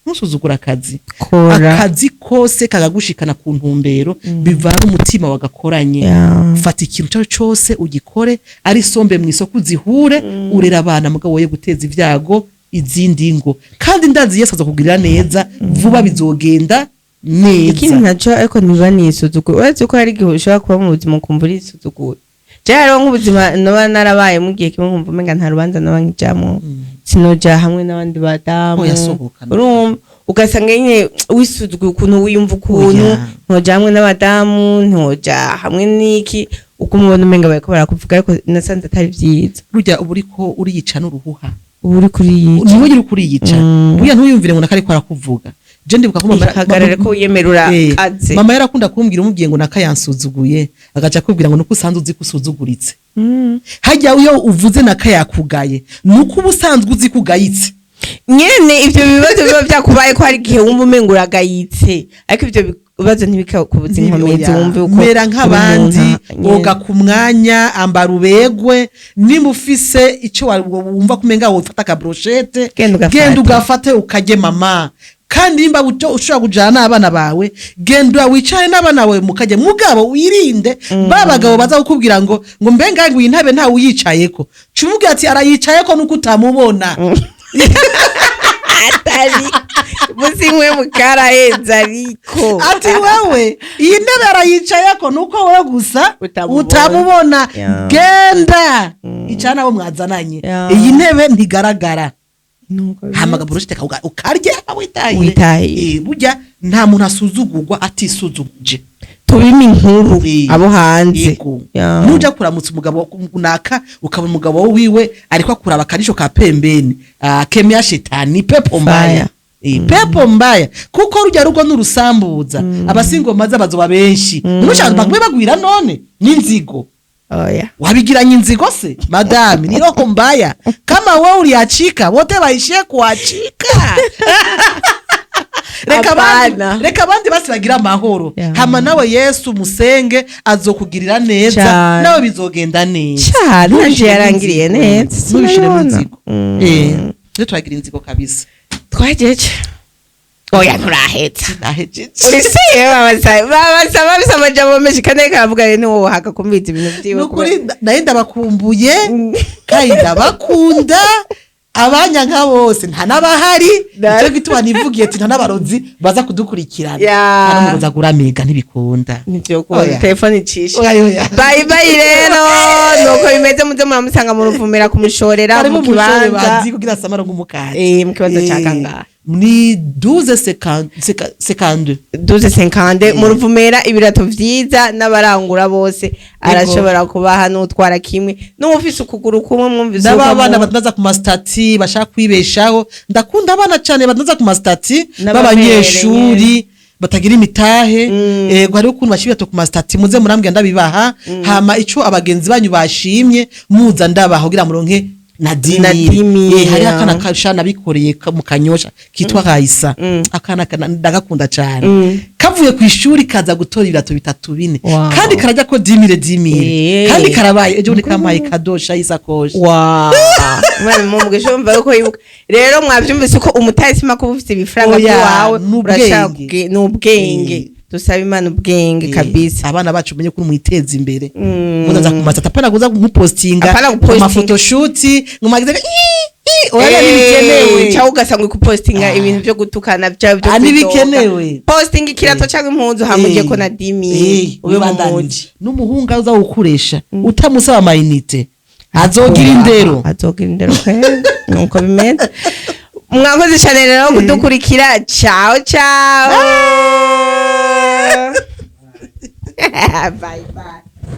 ntusuzugure akazi. Kora. Akazi kose kakagushikana ku ntumbero, bivana umutima wagakoranye. Fata ikintu cyawe cyose ugikore, ari sombe mu isoko uzihure, urera abana, mugabo woye guteza ibyago izindi ngo. Kandi ndazi Yesu azakugirira neza vuba, bizogenda Ikindi neza. naco, ariko ntiba nisuzugura, uretse ko hari igihe ushobora kuba mu buzima ukumva urisuzugura. Jewe hariho nk'ubuzima noba narabaye mu gihe kimwe, nkumva umenga nta rubanza noba nkijamwo, sinoja hamwe n'abandi badamu. Oya, sohoka. Urumva ugasanga nyine wisuzuguye, ukuntu wiyumva, ukuntu Oya. ntoja hamwe n'abadamu, ntoja hamwe n'iki, uko umubona umenga bariko barakuvuga, ariko nasanze atari vyiza. Burya uba uriko uriyica n'uruhuha. Uba uri kuriyica. Niwe uri kuriyica. Burya ntuyumvire ngo nakariko arakuvuga. Je ndibuka ko mama Ihagarare ko wiyemerura kaze. Mama yarakunda kumbwira, umubwiye ngo nakayansuzuguye, agaca akubwira ngo nuko usanzwe uzi ko usuzuguritse. Hajya iyo uvuze nakayakugaye, nuko uba usanzwe uzi ko ugayitse. Nyene ivyo bibazo biba vyakubaye ko hari igihe wumva umenga uragayitse, ariko ivyo bibazo ntibikakubuza inkomezi, Oya, wumve uko mera nk'abandi. uri umuntu, nyene. Oga ku mwanya, ambara ubegwe. Nimba ufise icyo wumva kumenga wofata aka brochette, Genda ugafate. Genda ugafate ukarye, mama. Kandi nimba ushobora kujana n'abana bawe, genda wicare n'abana bawe mukarya. Mugabo wirinde ba bagabo baza kukubwira ngo mbenga ngo iyi ntebe ntawe uyicayeko. Ca umubwira ati arayicayeko nuko utamubona. Atari businkwe mukaraheza ariko. Ati wewe iyi ntebe arayicayeko nuko wowe gusa Utamubona. utamubona. Genda icara nabo mwazananye. Iyi ntebe ntigaragara. Nuko bimeze. Hamaga brochette ukarya witahiye. Witahiye. Burya nta muntu asuzugurwa atisuzuguje. Tubime inkuru abo hanze. Yego. Ya. Nuja kuramutsa umugabo naka, ukaba umugabo wiwe ariko akuraba akarisho ka pembeni, ah, kemea shetani, pepo mbaya. Fire. Pepo mbaya, kuko rujya rugo n'urusambuza abasingoma bazoba benshi, ntimushaka bagume bagwira none n'inzigo. Oya. Wabigiranye inzigo se madami, ni roho mbaya. Kama wewe uliachika, wote baishie kuachika. Reka abandi, Hapana. reka abandi basi bagira amahoro. Hama nawe Yesu musenge, azokugirira neza. Cane. Nawe bizogenda neza. Cane, nanje Ntubishiremo yarangiriye inzigo. neza, Ntubishiremo sinabibona. inzigo. Tujye turagira inzigo kabisa. Twajeje, oya, nturaheza. Nahejeje. Urisiye babasa babisa amajambo menshi, kandi ariko aravuga rero ntiwohaka kumviriza ibintu vyiwe. Nukuri naye ndabakumbuye kandi ndabakunda. Abanyanka bose nta n'abahari. Nicyo gituma nivugiye ati nta n'abarozi baza kudukurikirana. Nta n'umurozi agura mega, ntibikunda. Nivyo. Oya. Telefone icishe. Oya, oya. Bye bye. Rero nuko bimeze, muze muramusanga mu Ruvumera kumushorera. Harimo mu umushore kibanza bazi kugira samara nk'umukati. Mu kibanza ca kangahe? Ni 12,52. 12,50 mu Ruvumera, ibirato vyiza n'abarangura bose arashobora kubaha, n'utwara kimwe n'uwufise ukuguru kumwe mwumvise. N'aba bana badandaza ku ma statuts bashaka kwibeshaho, ndakunda abana cyane badandaza ku ma statuts N'ababere. b'abanyeshuri batagira imitahe. Yego, hariho ukuntu bashyira ku ma statuts, muze murambwira ndabibaha. Hama ico abagenzi banyu bashimye muza ndabaha kugira muronke na Na 10 mille. 10 mille. Hariho akana kasha nabikoreye mu Kanyosha kitwa Raisa. Akana ndagakunda cyane. Kavuye ku ishuri kaza gutora ibirato bitatu, bine. Kandi karajya ko 10 mille, 10 mille. Kandi karabaye, ejo bundi kampaye kadosha y'isakoshi. Wow, mwana mumugisha, wumva yuko yibuka. Rero mwavyumvise ko umutahisima kuba ufite ibifaranga Oya, by'iwawe. n'ubwenge. Urashaka n'ubwenge. Dusaba Imana ubwenge kabisa. Abana bacu umenye ko mwiteza imbere. Muzaza ku ma statuts, apana kuza kumupostinga. Apana gupostinga. Ama photoshoot ngo magize, oya, ntibikenewe. Cyangwa ugasanga uri kupostinga ibintu byo gutukana bya byo Ah, kwidoga. ntibikenewe. Postinga ikirato cyangwa impuzu, hamuje ko na 10 mille ube mu Ubandanye. muji. N'umuhungu aza gukoresha utamusaba ama unités azogira indero. Azogira indero pe, nuko bimeze. Mwakoze cyane rero kudukurikira. Ciao ciao, bye bye.